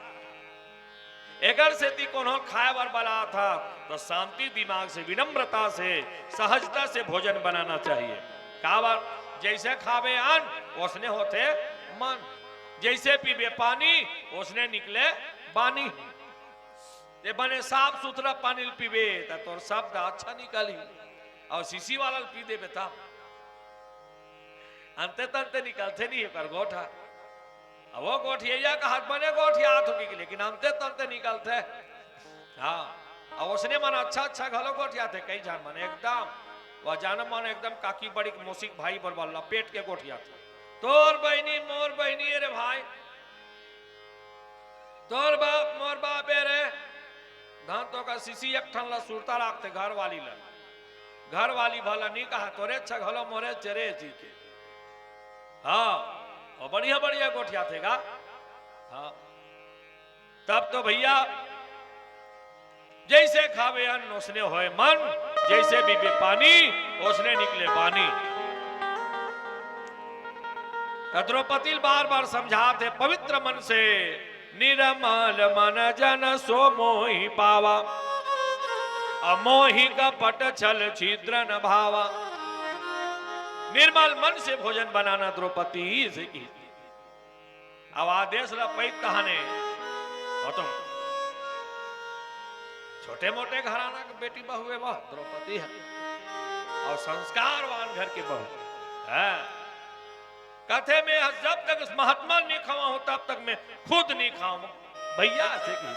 एकर सेती कोनो खाए बर बलात ह, त शांति दिमाग से, विनम्रता से, सहजता से भोजन बनाना चाहिए। काबर? जैसे खाबे अन्न, ओसने होथे मन। जैसे पीबे पानी, ओसने निकले बानी। ते बने साफ सुथरा पानी ल पीबे, त तोर शब्द अच्छा निकलही। अउ शीशी वाला ल पी देबे, त अंते तंते निकलथे नहीं, एकर गोठ ह। अब वो गोठिया कहत बने गोठियात होही, लेकिन अंते तंते निकलथे। हाँ, अब ओसने मन अच्छा अच्छा घलो गोठियाथे, कई झन मन एकदम, वो जानो मन एकदम काकी बड़ी के मौसी के भाई बरोबर लपेट के गोठियाथे। तोर बहिनी, मोर बहिनी, अरे भाई, तोर बाप, मोर बाप, ए रे, धन तो का शीशी एक ठन ला सुरता राखथे घर वाली ला। घर वाली भला नी कहा, "तोरे अच्छा घलो मोरे चरे जी के।" हाँ, अउ बढ़िया बढ़िया गोठियाथे गा। हाँ, तब तो भैया, जैसे खावे अन्न, ओसने होए मन, जैसे पीबे पानी, ओसने निकले बानी। त द्रौपदी ल बार बार समझात हे, पवित्र मन से, "निर्मल मन जन सो मोहि पावा, अमोहि कपट छल छिद्र न भावा।" निर्मल मन से भोजन बनाना द्रौपदी से की। अब आदेश ल पइत तहाने, हो तुम छोटे मोटे घराना के बेटी बहु हे, वह द्रौपदी हे, अउ संस्कारवान घर के बहु हे। कथे, "मैं ह जब तक इस महात्मा ल नी खवाहूं, तब तक मैं खुद नी खाहूं।" भैया से की।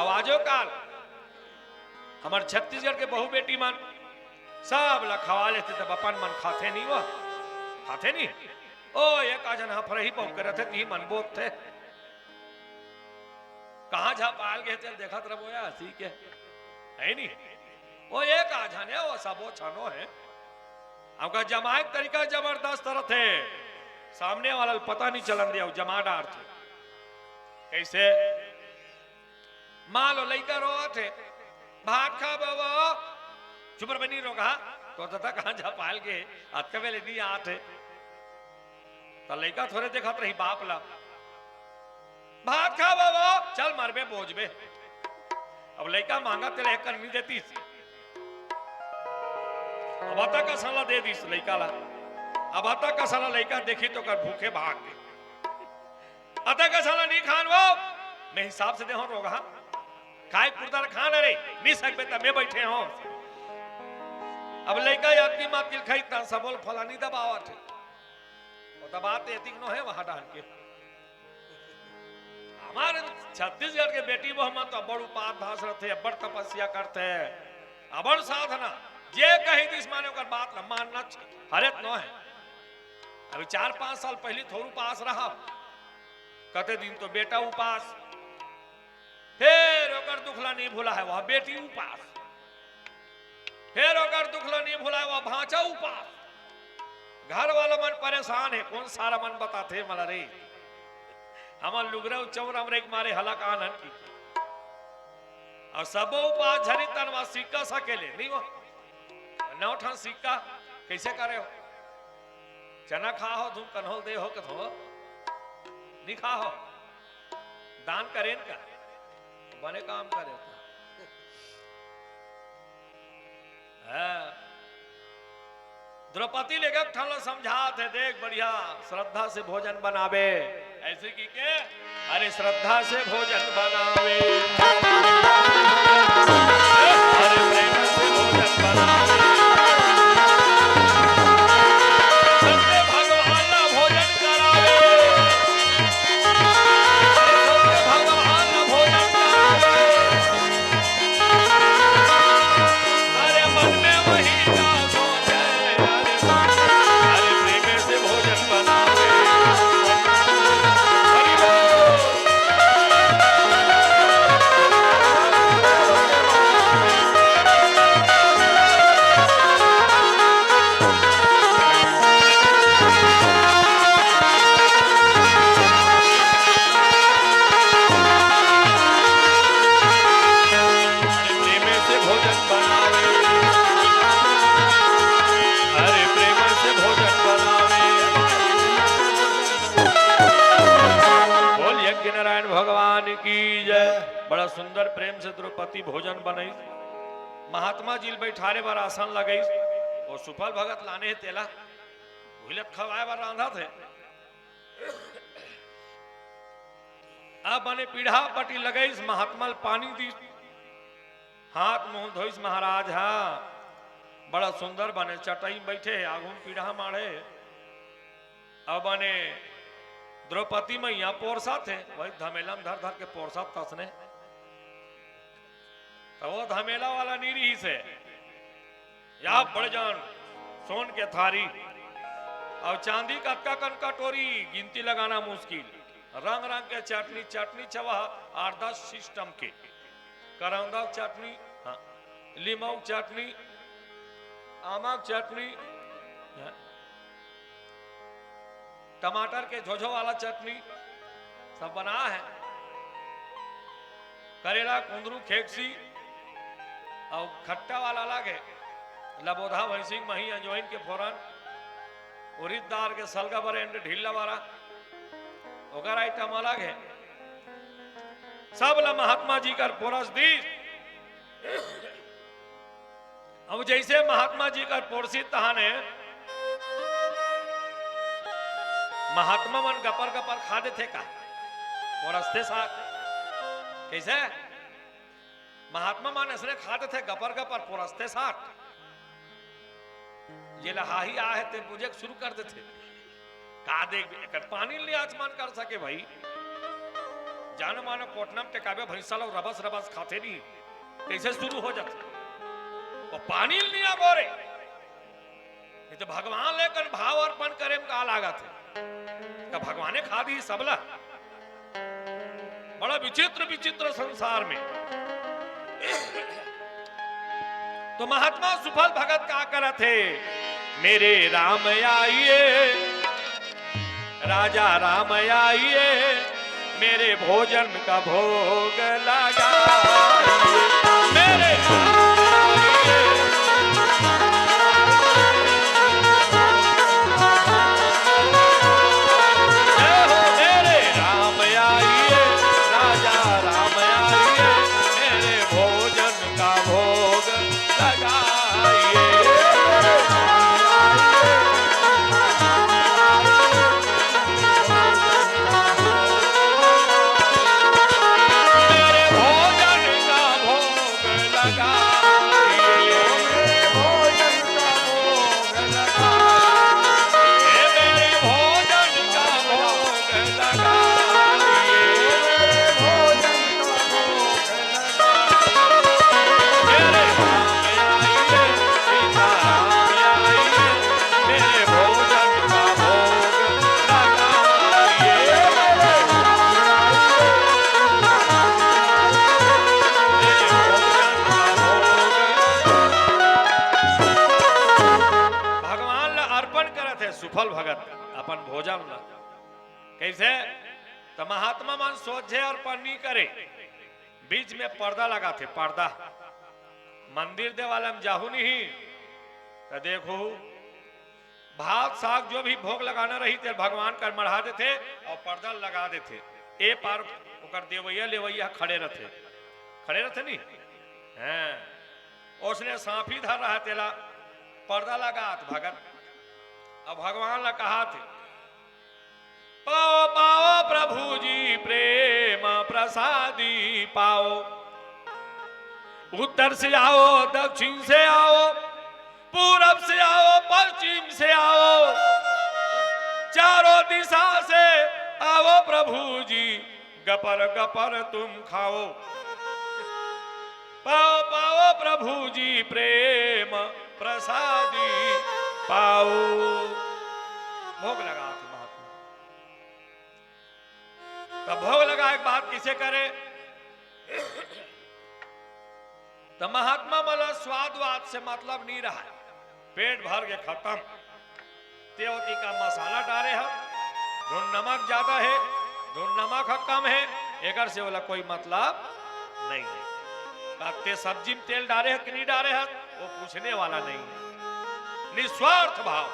अब आजो काल हमर छत्तीसगढ़ के बहु बेटी मन सब ला खवा लेथे, तब अपन मन खाथे नी, वो खाथे नी। ओ, एक आझन हफरही बहु करत हे, तिही मन बोलथे। कहाँ झपाल गे, चल देखत रबो या, असी के। हे नी? ओ एक आझन हे, वो सबो छनो हे। ओकर जमाए के तरीका जबरदस्त रथे। सामने वाला ल पता नी चलन दे, अउ जमा डारथे। कैसे? मान लो लइका रोवत हे, "भात खा बाबा।" "चुप रह बनी रोगहा, तो तथा कहाँ झपाल गे, अतका बेले नी आत हे।" त लइका थोरे देखत रही बाप ला। "भात खा बाबा, चल मरबे बोजबे।" अब लइका मांगत तेला एक कन नी देतीस। अब अतक असन ला दे दीस लइका ला। अब अतक असन ला लइका देखी तो कर भूखे भाग गे। "अतक असन ला नी खान वो, मैं हिसाब से दे हों रोगहा। खाए पुरता ल खान रे, नी सकबे त मैं बैठे हों।" अब लइका याद की मात किल खाई ता सबो ल फलानी दबावत हे। वो दबात एतिक नो हे वहाँ डाल के। आप मारे छत्तीसगढ़ के बेटी बहू मन तो अब्बड़ उपास भास रथे, अब्बड़ तपस्या करथे, अब्बड़ साधना। जे कही दिस माने ओकर बात ल मानना च-, हरे त नो हे। अभी चार पांच साल पहिली थोर उपास रहा, कते दिन तो बेटा उपास, फेर ओकर दुख ला नहीं भुलाय, वह बेटी उपास, फेर ओकर दुख ला नहीं भुलाय, वह भांचा उपास। घर वाला मन परेशान हे, कोन सारा मन बताथे मला रे। हमर लुगरा अउ चौरा हमरे के मारे हलाकान हन की। अउ सबो उपास झरी तन मा सिक्का सकेले, नहीं वो? नौ ठन सिक्का कइसे करे हो? चना खा हो, धूम कन्होल दे हो, कथो नहीं खा हो। दान करेन का? बने काम करे हो। हाँ। द्रौपदी लेके ठन ला समझात हे, देख बढ़िया श्रद्धा से भोजन बनावे। ऐसे की के, अरे श्रद्धा से भोजन बनावे, अरे प्रेम से भोजन बनावे, सत्य भगवान ला भोजन करावे, अरे सत्य भगवान ला भोजन करावे। अरे मन में वही का सोचे, अरे, अरे प्रेम से भोजन बनावे। हरि बोल। अरे प्रेम से भोजन बनावे, अरे प्रेम से भोजन बनावे। बोल यज्ञ नारायण भगवान की जय। बड़ा सुंदर प्रेम से द्रौपदी भोजन बनई, महात्मा जी ल बैठारे बर आसन लगई, वो सुफल भगत लाने हे तेला उहिलत खवाए बर रांधत हे। अब बने पीढ़ा पटी लगईस, महात्मा ल पानी दीस, हाथ मुंह धोइस महाराज हा। बड़ा सुंदर बने चटई में बैठे हे, आगू में पीढ़ा माढ़े हे। अब बने द्रौपदी मैया पोरसत हे, वही धमेला में धर धर के पोरसत तसने। त वो धमेला वाला नी रिहिस हे। या बड़ जान सोन के थारी अउ चांदी कतका कन कटोरी, गिनती लगाना मुश्किल। रंग रंग के चटनी, चटनी छवा आठ दस सिस्टम के, करौंदा चटनी, हाँ, लीमऊ चटनी, आमा चटनी, हाँ। टमाटर के झोझो वाला चटनी सब बना हे। करेला, कुंदरू, खेकसी अउ खट्टा वाला अलग हे। लबोधा, भैंसिंग, मही, अजवाइन के फोरन, उरिद दार के सलगा बरेंड ढीला वाला, ओकर आइटम अलग हे। सब ला महात्मा जी कर पोरस दीस। अब जैसे महात्मा जी कर पोरसी तहाने महात्मा मन गपर गपर खा देथे का? पोरसथे साग। कैसे? महात्मा मन ऐसने खा देथे गपर गपर पोरसथे साग। ये लहाही आहे ते बुझे शुरू कर देथे। का देख एकर पानी ले आज मन कर सके भाई। जानो मानो कोटना में टेकाबे भैंसा लो रबस रबस खाथे नहीं। कैसे शुरू हो जाथे? वो पानी नहीं आ बोरे। ये तो भगवान लेकर भाव अर्पण करे में का लागत हे? का भगवाने खा दी सबला? बड़ा विचित्र विचित्र संसार में। तो महात्मा सुफल भगत का करत हे? मेरे राम आइए, राजा राम आइए, मेरे भोजन का भोग लगाइए। मेरे राम आइए, जय हो मेरे राम आइए, राजा राम आइए, मेरे भोजन का भोग लगाइए। मेरे भोजन का भोग लगाइए। कइसे? त महात्मा मन सोझे अर्पण नइ करे, बीच में पर्दा लगाथे, पर्दा। मंदिर देवालय म जाहू नहीं, त देखहू, भात साग जो भी भोग लगाना रही, तेला भगवान कर मढ़ा देथे अउ पर्दा लगा देथे। ए पार ओकर देवइया लेवइया खड़े रथे, खड़े रथे नहीं? हैं, ओसने सांफी धर रहा, तेला पर्दा लगात भगत। अब भगवान ला कहाथे, पाओ पाओ प्रभु जी प्रेम प्रसादी पाओ। उत्तर से आओ, दक्षिण से आओ, पूरब से आओ, पश्चिम से आओ, चारों दिशा से आओ प्रभु जी, गपर गपर तुम खाओ। पाओ पाओ प्रभु जी प्रेम प्रसादी पाओ। भोग लगात महात्मा। त भोग लगाय के बाद कइसे करे? त महात्मा मन ला स्वाद वाद से मतलब नइ रहय, पेट भर के खतम। ते ओती का मसाला डारे हस, धुन नमक जादा हे, धुन नमक ह कम हे, एकर से ओला कोई मतलब नइ हे। का ते सब्जी म तेल डारे हस कि नइ डारे हस, वो पूछने वाला नइ हे। निस्वार्थ भाव।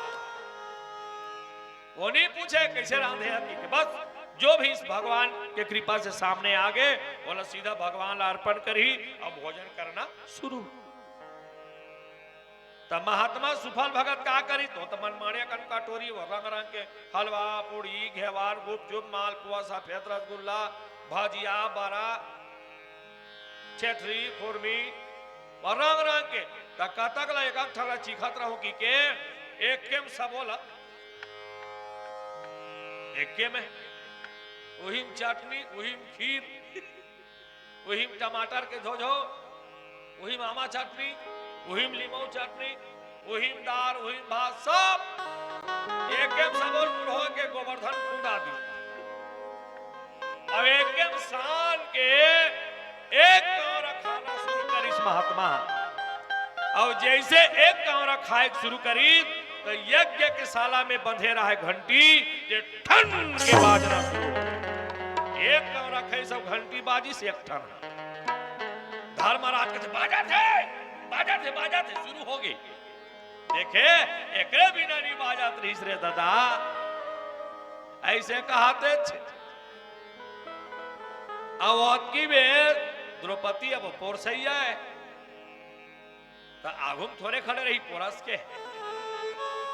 वो नइ पूछे कइसे रांधे हस कि, बस जो भी इस भगवान के कृपा से सामने आगे, ओला सीधा भगवान ला अर्पण करही अउ भोजन करना शुरू। त महात्मा सुफल भगत का करिस, तो त मनमाड़े कन कटोरी, वो रंग रंग के हलवा, पूड़ी, घेवर, गुपचुप, मालपुआ, सफेद रसगुल्ला, भजिया, बरा, छेठरी, खुरमी, अउ रंग रंग के। त कतक ला एक एक ठन ला चीखत रहूं कहिके, एके म सबो ला, एके म, उही म चटनी, उही म खीर, उही म टमाटर के झोझो, उही म आमा चटनी, उही म लीमऊ चटनी, उही म दार, उही म भात, सब एके म सबो ल बुढ़वा के गोबरधन खुंदा दिस। अब एके म सान के एक कौरा खाना शुरू करिस महात्मा। अउ जइसे एक कौरा खाय के शुरू करिस, त यज्ञ के साला में बंधे रहय घंटी, जे ठन के बाजना शुरू हो। एक कौरा खाइस अउ घंटी बाजिस एक ठन। धर्मराज कथे, "बाजत हे, बाजत हे, बाजत हे," शुरू होगे। देखे, एकरे बिना नइ बाजत रहिस रे ददा। अइसे कहाथे छे। अब ओतकी बेर द्रौपदी अब पोरसइया हे, त आघू म थोरे खड़े रही, पोरस के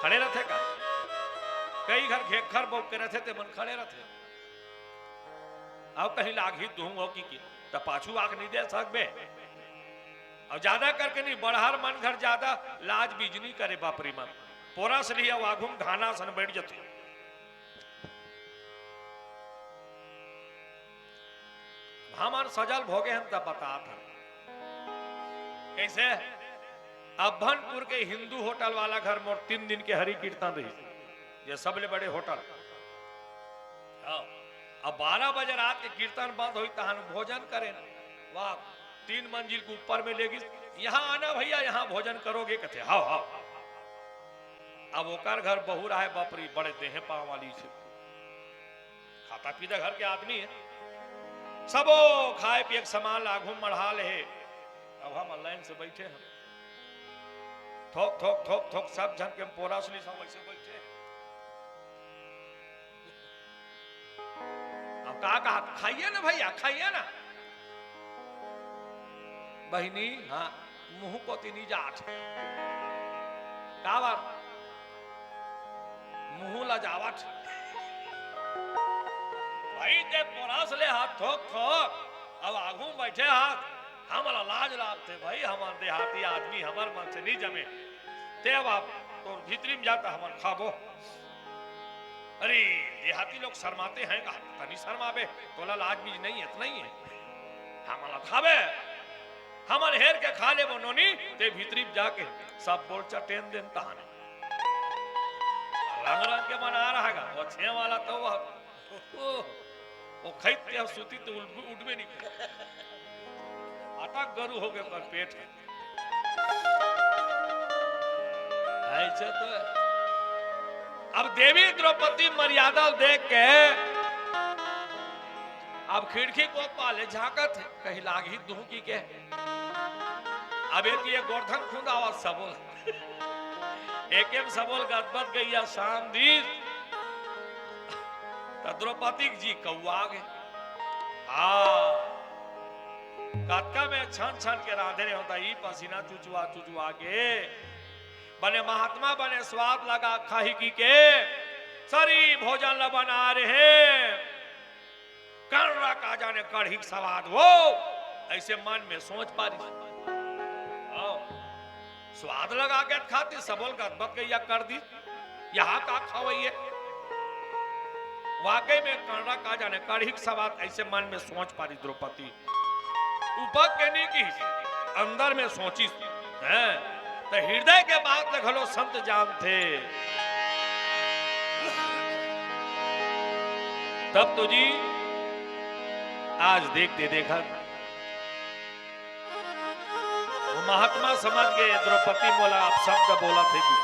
खड़े रथे का? कई घर घेखर बोक के रथे, ते मन खड़े रथे। अब कहीं लागही धुंव हो कि, कि, त पाछू आंख नइ दे सकबे। अउ जादा करके नहीं, बड़हर मन घर जादा लाज बीज नइ करे बापरी मन। पोरस लिही अउ आघू म घाना असन बइठ जथे। हमन सजल भोगे हन त बतात हन। कइसे? अभनपुर के हिंदू होटल वाला घर मोर तीन दिन के हरि कीर्तन रहिस, ये सबले बड़े होटल। हाँ, अब बारह बजे रात के कीर्तन बंद होइस, तहन भोजन करेन। वाह, तीन मंजिल के ऊपर में लेगिस, "यहाँ आना भैया, यहाँ भोजन करोगे," कथे, "हाव, हाव।" अब ओकर घर बहू रहय, बापरी, बड़े देहे पांव वाली से, खाता पीता घर के आदमी हे, सबो खाय पिये के समान ला आघू म मढ़ा ले हे। अब हम लाइन से बइठे हन, थोक, थोक, थोक, थोक, सब झन के पोरस लिस, सब वइसे बइठे। अब का कहा, "खाइए ना भैया, खाइए ना।" बहिनी, हाँ, मुंह कोती नइ जात। काबर? मुंह ला जावत। भाई, ते पोरस ले हस थोक थोक, अब आघू म बइठे हस, हमला लाज लागथे भाई, हमन देहाती आदमी, हमर मन से नइ जमे। ते अब आप तोर भीतरी म जा त हमन खाबो। अरे, देहाती लोग शर्माते हैं का? तनी शर्माबे, तोला लाज बीज नइ हे, इतना ही हे। हमन ला खाबे, हमन हेर के खा लेबो नोनी, ते भीतरी म जाके सब बोल चटेन देन तहाने। रंग रंग के बना रहा गा, वो छे वाला तो वो, वो, वो खइते अउ सुती त उठ-, उठबे नइ करे। अतक गरू होगे ओकर पेट हे। अइसे तो अब देवी द्रौपदी मर्यादा ल देख के अब खिड़की कोत वाले झांकत हे, कहीं लागही दूं कि के। अब एक ये गोरधन खुंदावत सबो ल, एके म सबो ल गदबद गइया शाम दिस, त द्रौपदी जी कउवा गे। हाँ, कतका में छन छन के रांधे रहे हों त ई पसीना चुचवा चुचवा के बने महात्मा बने स्वाद लगा खाही कि के सरी भोजन ल बना रहे। कड़रा का जाने कढ़ी के सवाद वो, अइसे मन में सोच पारिस। हाँ, स्वाद लगा के खातिस, सबो ल गदबद गइया कर दिस, यहाँ का खवइये। वाकई में कड़रा का जाने कढ़ी के सवाद, अइसे मन में सोच पारिस द्रौपदी। उपा के नी किहिस, अंदर में सोचिस, हैं, त हृदय के बात ल घलो संत जानथे। तब तो जी आज देखते देखत वो महात्मा समझ गे, द्रौपदी मोला अपशब्द बोलत हे कि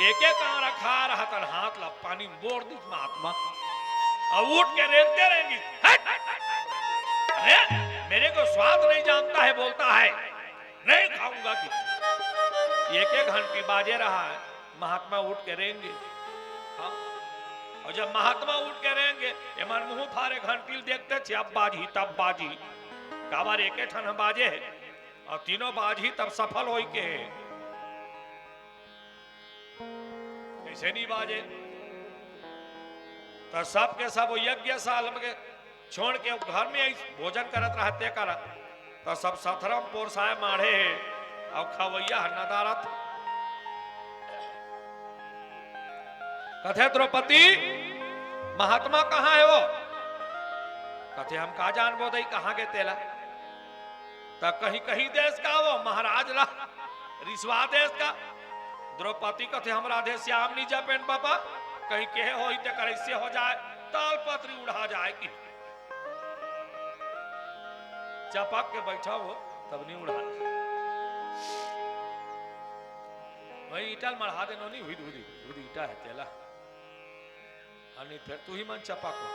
एके कांवरा खा रहा तन हाथ ला पानी म बोर दिस महात्मा, अउ उठ के रेंगते रेंगिस, "हट! अरे, मेरे को स्वाद नहीं जानता है बोलता है, नहीं खाऊंगा किसी।" एके घंटी बाजे रहा हे, महात्मा उठ के रेंगे। हाँ। अउ जब महात्मा उठ के रेंगे, एमन मुंह फारे घंटी ल देखथे, अब बाजही, तब बाजही। काबर एके ठन ह बाजे हे, अउ तीनों बाजही तब सफल होई के हे। कइसे नी बाजे? त सब के सब वो यज्ञशाला के छोड़ के घर में ही भोजन करत रहते करत, त सब सथरम पोरसाए माढ़े हे, अउ खवइया ह नदारत। कथे द्रौपदी, महात्मा कहाँ हे वो? कथे, हम का जानबो दई, कहाँ गे तेला? त कहीं कहि देस का वो महाराज ला, रिसवा देस का? द्रौपदी कथे, हम राधे श्याम नी जपेन बाबा, कहीं केहे होही तेकर अइसे हो जाए, ताल पतरी उड़ा जाए कि। चपक के बइठा हो, तब नी उड़ा। वही ईंटा ल मढ़ा देनो नी, हुई, हुई, हुई ईंटा हे तेला। अउ नहीं फेर तुही मन चपक हो।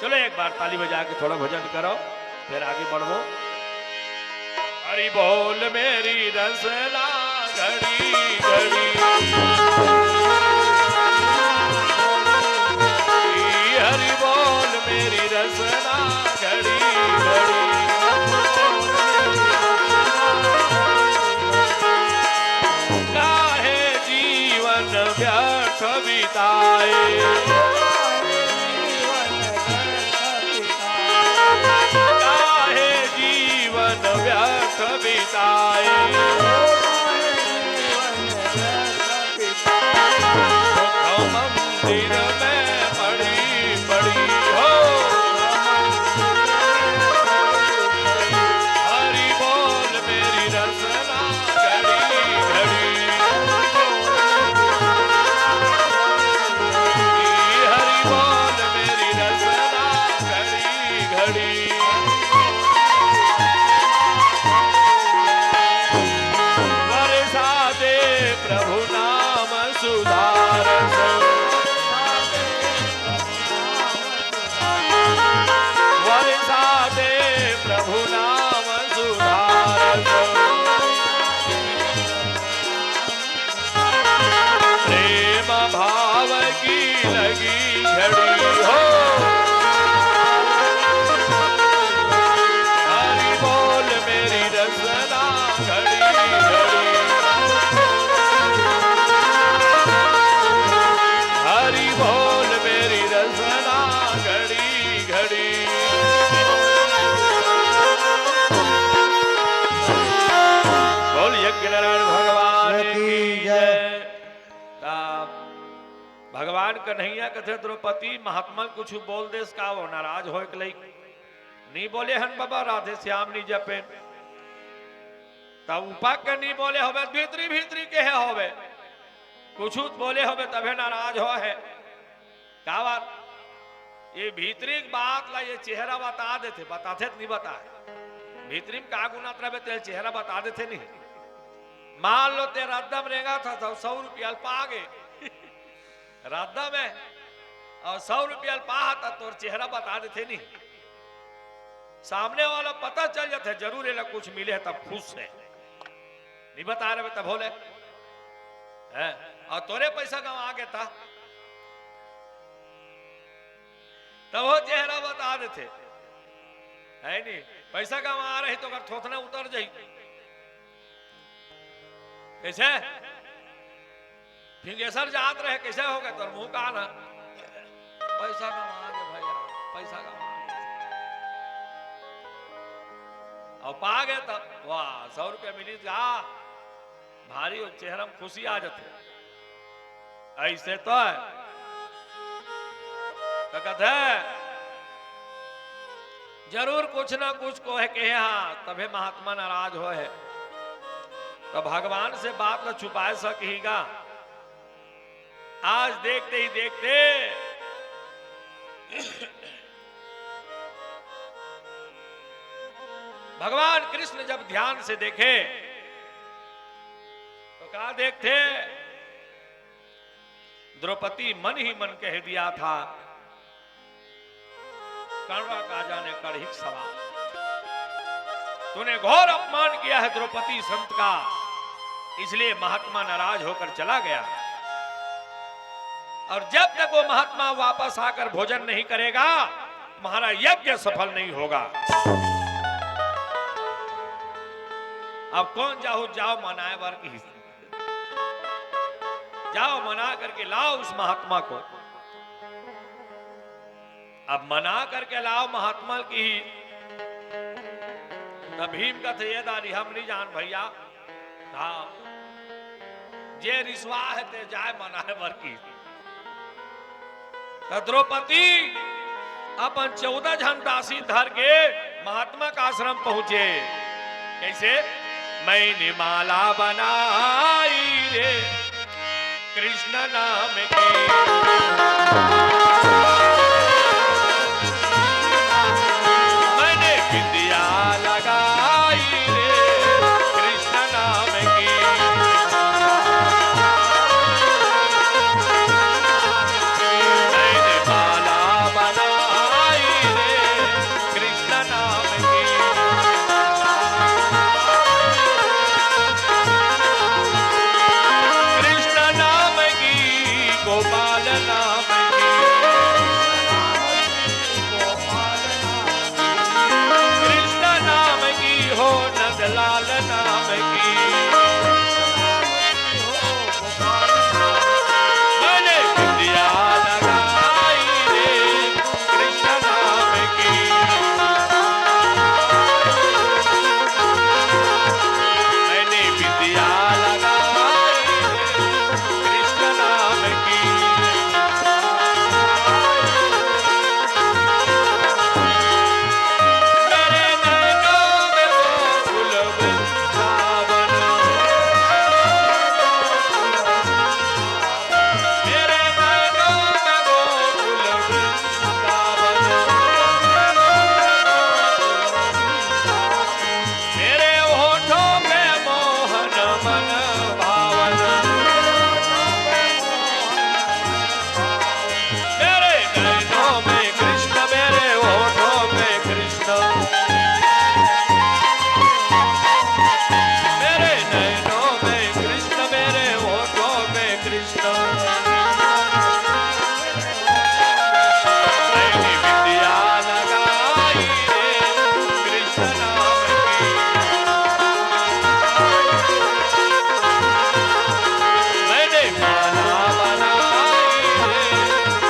चलो एक बार ताली बजा के थोड़ा भजन करो, फेर आगे बढ़बो। हरि बोल मेरी रसना घड़ी घड़ी, हरि बोल मेरी रसना घड़ी घड़ी। काहे जीवन व्यर्थ बिताए, काहे जीवन व्यर्थ बिताए। सुख मंदिर में पड़ी पड़ी हो। हरि बोल मेरी रसना घड़ी घड़ी। हरि बोल मेरी रसना घड़ी घड़ी। बरसा दे प्रभु नाम सुधारस। बरसा दे प्रभु नाम सुधारस। प्रेम भाव की लगी घड़ी हो। हरि बोल मेरी रसना घड़ी घड़ी। हरि बोल मेरी रसना घड़ी घड़ी। बोल यज्ञ नारायण भगवान की जय। त भगवान कन्हैया कथे, द्रौपदी महात्मा कुछ बोल देस का, वो नाराज होए के लइक नी बोले हन बाबा, राधे श्याम नी जपेन। त उपा के नी बोले होबे, भीतरी भीतरी केहे होबे, कुछ बोले होबे तभे नाराज होए हे। काबर? ये भीतरी के बात ला ये चेहरा बता देथे, बताथे त नी बताए। भीतरी में का गुनात रहबे, तेला चेहरा बता देथे नहीं। मान लो ते रद्दा म रेंगत हस, सौ रुपया ल पा गे। रद्दा में अउ सौ रुपया ल पाहा त तोर चेहरा बता देथे नहीं। सामने वाला पता चल जाथे, जरूर एला कुछ मिले हे, तब खुश हे। नहीं बता रहे तब बोले, हैं? अउ तोरे पैसा गंवा गे त, तब वो चेहरा बता देथे, है नहीं? पैसा गंवा रही त ओकर थोथना उतर जाही। कैसे? फिंगेसर जात रहे, कैसे हो गए तोर मुंह कान ह? पैसा गंवा गे भैया, पैसा गंवा गे। अउ पा गे तब, वाह, सौ रुपया मिलिस गा, भारी वो चेहरा म खुशी आ जाथे। ऐसे तो हे। त कथे, जरूर कुछ ना कुछ कोहे केहे हा, तभे महात्मा नाराज होए हे। त भगवान से बात ल छुपाए सकही गा। आज देखते ही देखते भगवान कृष्ण जब ध्यान से देखे त का देखथे? द्रौपदी मन ही मन कह दिया था, कर्ण का जाने कढ़िक सवाल। तूने घोर अपमान किया है द्रौपदी संत का, इसलिए महात्मा नाराज होकर चला गया। और जब तक वो महात्मा वापस आकर भोजन नहीं करेगा, तुम्हारा यज्ञ सफल नहीं होगा। अब कोन जाहू, जाव मनाए बर की जाव, मना करके लाव उस महात्मा को। अब मना करके लाव महात्मा ल किही। त भीम कथे, "ए दारी, हम नहीं जान भैया।" हाँ, जे रिसवा हे ते जाए मनाए बर की। त द्रौपदी अपन चौदह झन दासी धर के महात्मा का आश्रम पहुंचे। कैसे? मैंने माला बनाई रे कृष्ण नाम की, मैंने बिंदिया लगाई रे कृष्ण नाम की। मैंने माला बनाई रे कृष्ण नाम की। कृष्ण नाम की, गोपाल नाम की। कृष्ण नाम की हो, नंदलाल नाम की। मैंने बिंदिया लगाई रे कृष्ण नाम की। मैंने बिंदिया लगाई रे कृष्ण नाम की। मेरे नैनों में गोकुल वृंदावन। मेरे नैनों में गोकुल वृंदावन। मेरे होठों पे मोहन मन भावन। मेरे नैनों में कृष्ण, मेरे होठों में कृष्ण। मेरे नैनों में कृष्ण, मेरे होठों में कृष्ण। मैंने बिंदिया लगाई रे कृष्ण नाम की। मैंने माला बनाई रे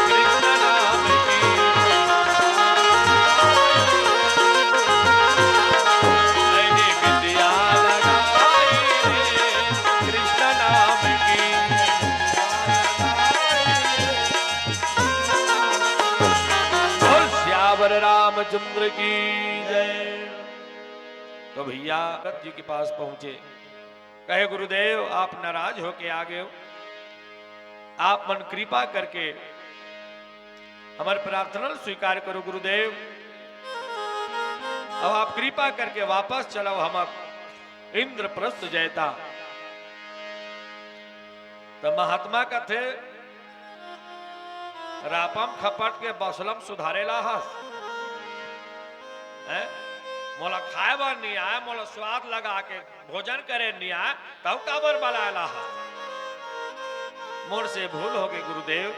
कृष्ण नाम की। मैंने बिंदिया लगाई रे कृष्ण नाम की। बोल सियावर रामचंद्र की जय। तो भैया भरत जी के पास पहुंचे, कहे, "गुरुदेव, आप नाराज होके आ गए हो, आप मन कृपा करके हमर प्रार्थना ल स्वीकार करो गुरुदेव। अब आप कृपा करके वापस चलो, हम अब इंद्रप्रस्थ जैता।" त महात्मा कथे, रापम खपट के बसलम सुधारे ला हस। हैं? मोला खाए बर नहीं आए, मोला स्वाद लगा के भोजन करे नहीं आए, तब काबर बलाए ला हस? मोर से भूल हो गई गुरुदेव,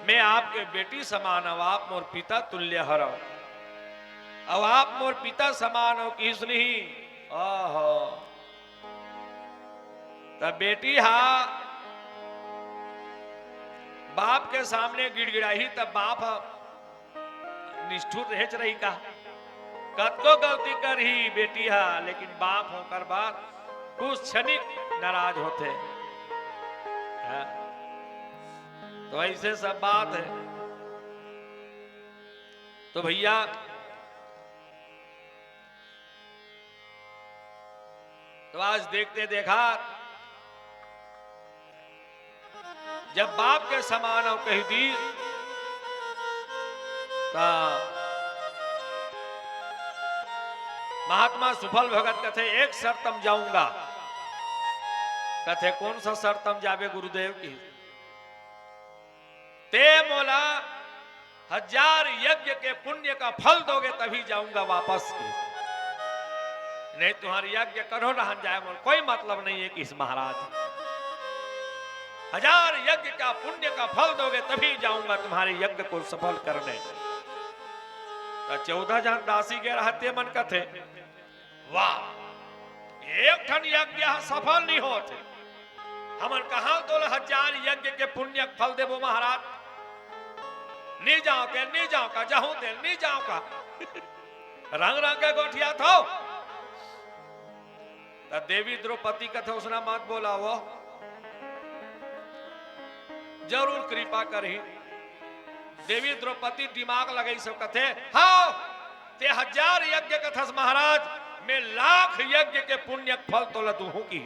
मैं आपके बेटी समान हूँ, आप मोर पिता तुल्य हरव। अब आप मोर पिता समान हो, किस नहीं? ओहो। त बेटी हा बाप के सामने गिड़गिड़ाही, त बाप ह निष्ठुर रहेच रही का? कतको गलती करही बेटी हा, लेकिन बाप होकर बाद कुछ क्षणिक नाराज होथे। हाँ। तो ऐसे सब बात है। तो भैया, तो आज देखते देखा, जब बाप के समान हो कह दी, त महात्मा सुफल भगत कथे, "एक शर्त म जाऊंगा।" कथे, "कौन सा शर्त म जाबे गुरुदेव?" की, "ते मोला हजार यज्ञ के पुण्य का फल दोगे, तभी जाऊंगा वापस।" की, "नहीं, तुम्हारे यज्ञ करो रहन जाए, मोर कोई मतलब नहीं है।" किस महाराज, "हजार यज्ञ का पुण्य का फल दोगे, तभी जाऊंगा तुम्हारे यज्ञ को सफल करने।" त चौदह जन दासी के रहते मन कथे, "वाह, एक ठन यज्ञ ह सफल नहीं होत हे। हमन कहाँ तोला हजार यज्ञ के पुण्य के फल देबो महाराज? नी जाओ के, नी जाओ का, जाहूं ते, नी जाओ का।" रंग रंग के गोठियाथो। त देवी द्रौपदी कथे, "उसना मत बोला, वो जरूर कृपा करही।" देवी द्रौपदी दिमाग लगाई सब कथे, "हाँ, ते हजार यज्ञ कथस महाराज, मैं लाख यज्ञ के पुण्य फल तोला दूहूं।" की,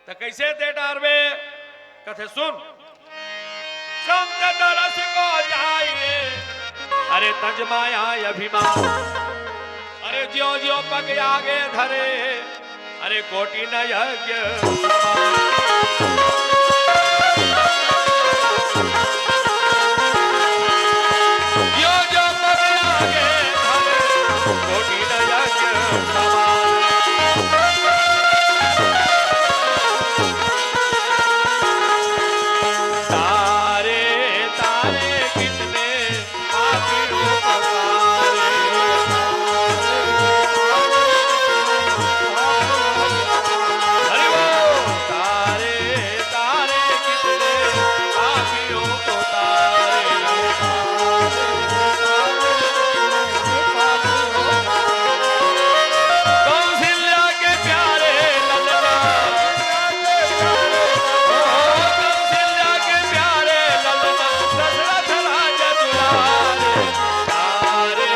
त कैसे दे डारबे? कथे, "सुन, संत दरस को जाए, अरे तज माया अभिमान, अरे ज्यों ज्यों पग आगे धरे, अरे कोटि न यज्ञ समान।" ज्यों ज्यों पग आगे धरे, कोटि न यज्ञ समान। तारे, तारे कितने पापियों को तारे। हरि बोल। तारे, तारे कितने पापियों को तारे। कौशल्या के प्यारे ललना, ओ कौशल्या के प्यारे ललना, दशरथ राजा दुलारे। तारे,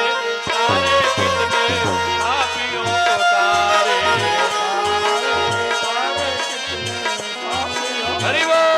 तारे कितने पापियों को तारे। हरि बोल।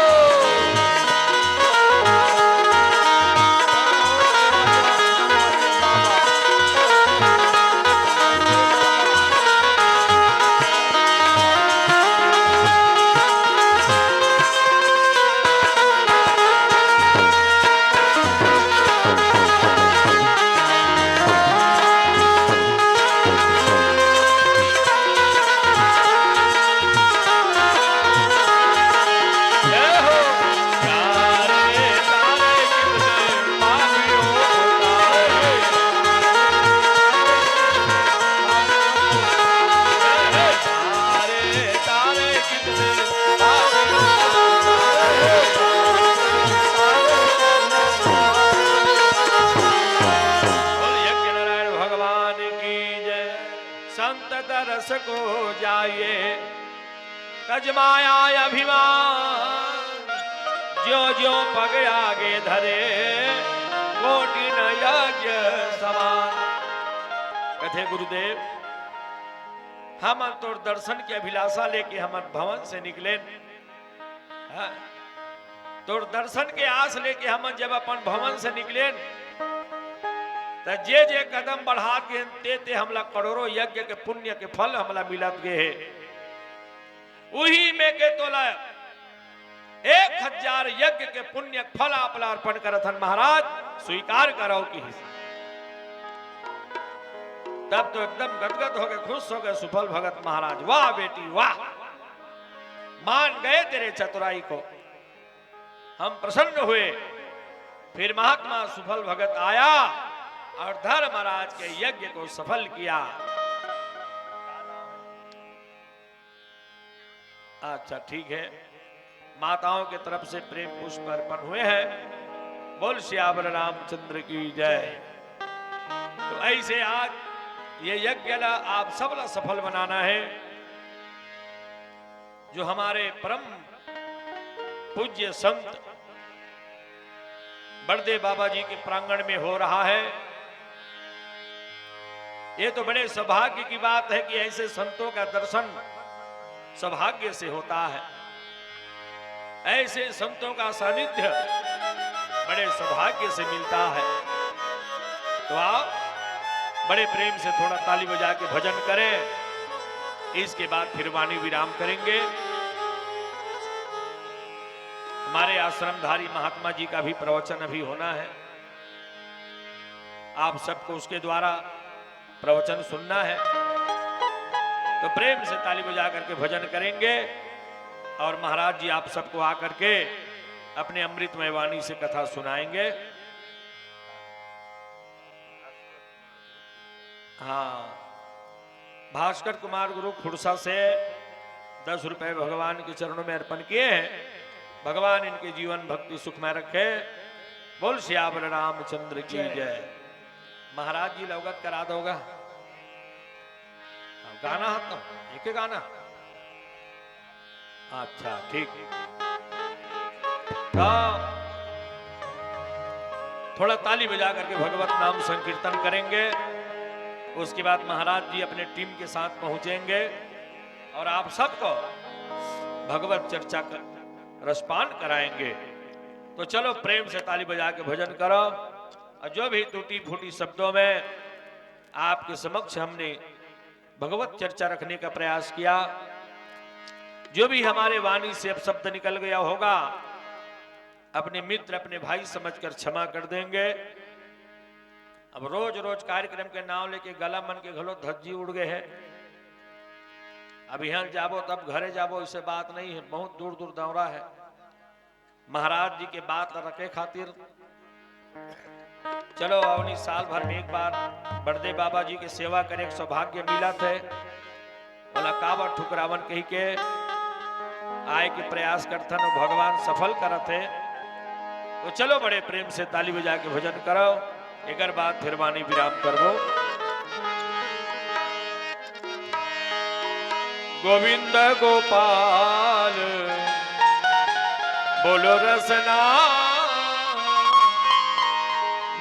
बोल यज्ञ नारायण भगवान की जय। संत दरस को जाए, तज माया अभिमान, ज्यों ज्यों पग आगे धरे, कोटि न यज्ञ समान। कथे गुरुदेव, हमन तोर दर्शन के अभिलाषा लेके हमन भवन से निकलेन। हाँ, तोर दर्शन के आस लेके हमन जब अपन भवन से निकलेन, त जे जे कदम बढ़ात गेन, ते ते हमला करोड़ों यज्ञ के पुण्य के फल हमला मिलत गे हे। उही में के तोला एक हजार यज्ञ के पुण्य फल आप ला अर्पण करत हन महाराज, स्वीकार करव किहिस। तब तो एकदम गदगद हो गए, खुश हो गए सुफल भगत महाराज। "वाह बेटी वाह, मान गए तेरे चतुराई को, हम प्रसन्न हुए।" फिर महात्मा सुफल भगत आया और धर्मराज के यज्ञ को सफल किया। अच्छा, ठीक है, माताओं के तरफ से प्रेम पुष्प अर्पण हुए हैं। बोल सियावर रामचंद्र की जय। तो ऐसे आज ये यज्ञ ला आप सब ला सफल बनाना है। जो हमारे परम पूज्य संत बड़दे बाबा जी के प्रांगण में हो रहा है, ये तो बड़े सौभाग्य की बात है कि ऐसे संतों का दर्शन सौभाग्य से होता है, ऐसे संतों का सानिध्य बड़े सौभाग्य से मिलता है। तो आप बड़े प्रेम से थोड़ा ताली बजा के भजन करें, इसके बाद फिर वाणी विराम करेंगे। हमारे आश्रमधारी महात्मा जी का भी प्रवचन अभी होना है, आप सबको उसके द्वारा प्रवचन सुनना है। तो प्रेम से ताली बजा करके भजन करेंगे और महाराज जी आप सबको आकर के अपने अमृतमय वाणी से कथा सुनाएंगे। हाँ, भास्कर कुमार गुरु खुड़सा से दस रुपए भगवान के चरणों में अर्पण किए हैं। भगवान इनके जीवन भक्ति सुखमय रखे। बोल सियावर रामचंद्र की जय। महाराज जी लौगत करा दोगा। हाँ, गाना है तो एक गाना। अच्छा, ठीक। तो थोड़ा ताली बजा करके भगवत नाम संकीर्तन करेंगे। उसके बाद महाराज जी अपने टीम के साथ पहुंचेंगे और आप सबको भगवत चर्चा का रसपान कराएंगे। तो चलो, प्रेम से ताली बजा के भजन करो और जो भी टूटी फूटी शब्दों में आपके समक्ष हमने भगवत चर्चा रखने का प्रयास किया, जो भी हमारे वाणी से अपशब्द निकल गया होगा, अपने मित्र, अपने भाई समझकर क्षमा कर देंगे। अब रोज रोज कार्यक्रम के नाम लेके गला मन के घलो धज्जी उड़ गए हैं। अब यहाँ जाबो तब घरे जाबो, इसे बात नहीं है, बहुत दूर दूर दौरा है। महाराज जी के बात ला रखे खातिर चलो, अवनी साल भर में एक बार बड़दे बाबा जी के सेवा करे के सौभाग्य मिलत है। ओला काबर ठुकरावन कही के आए के प्रयास करथन, अउ भगवान सफल करत है। तो चलो, बड़े प्रेम से ताली बजा के भजन करो, एकर बाद फिर वाणी विराम करबो। गोविंद गोपाल बोलो रसना,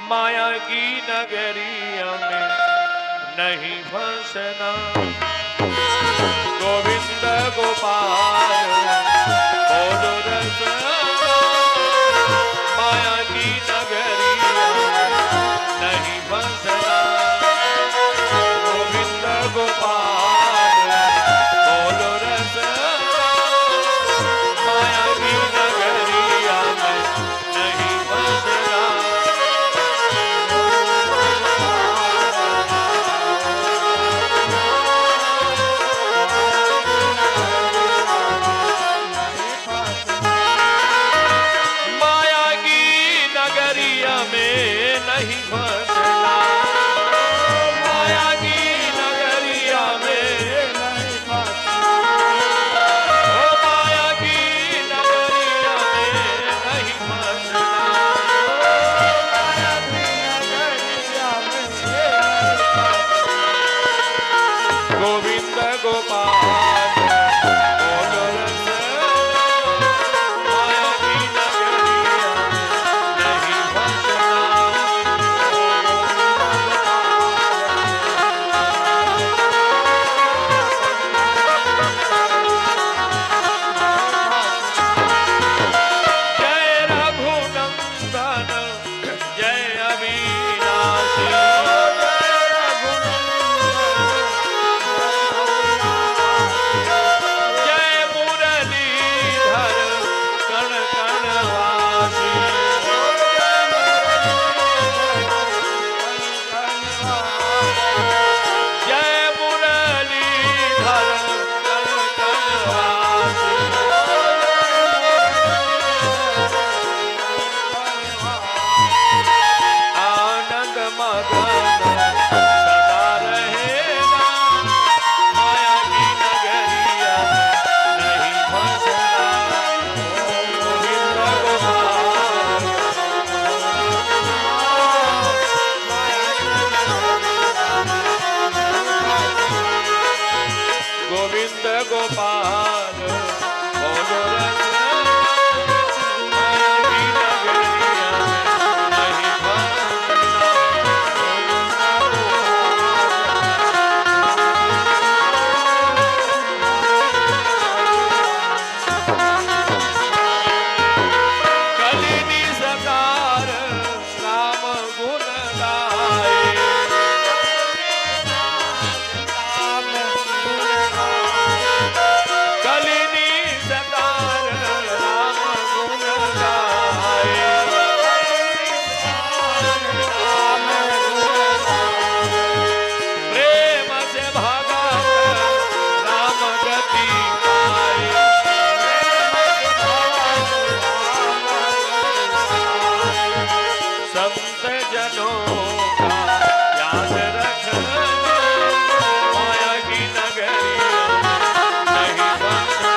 माया की नगरिया में नहीं फंसना। गोविंद गोपाल बोलो रसना, माया की नगरिया में नहीं फंसना। गोविंद गोपाल बोलो रसना, माया की नगरिया में नहीं बसना। याद रख, माया की नगरिया में नहीं बसना।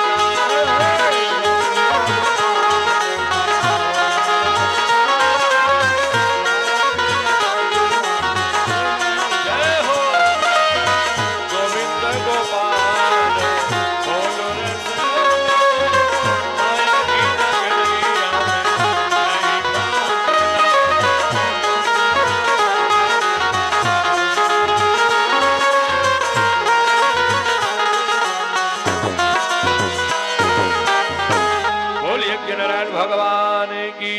जय हो गोविंद गोपाल, बोलो रे। बोलिए नारायण भगवान की।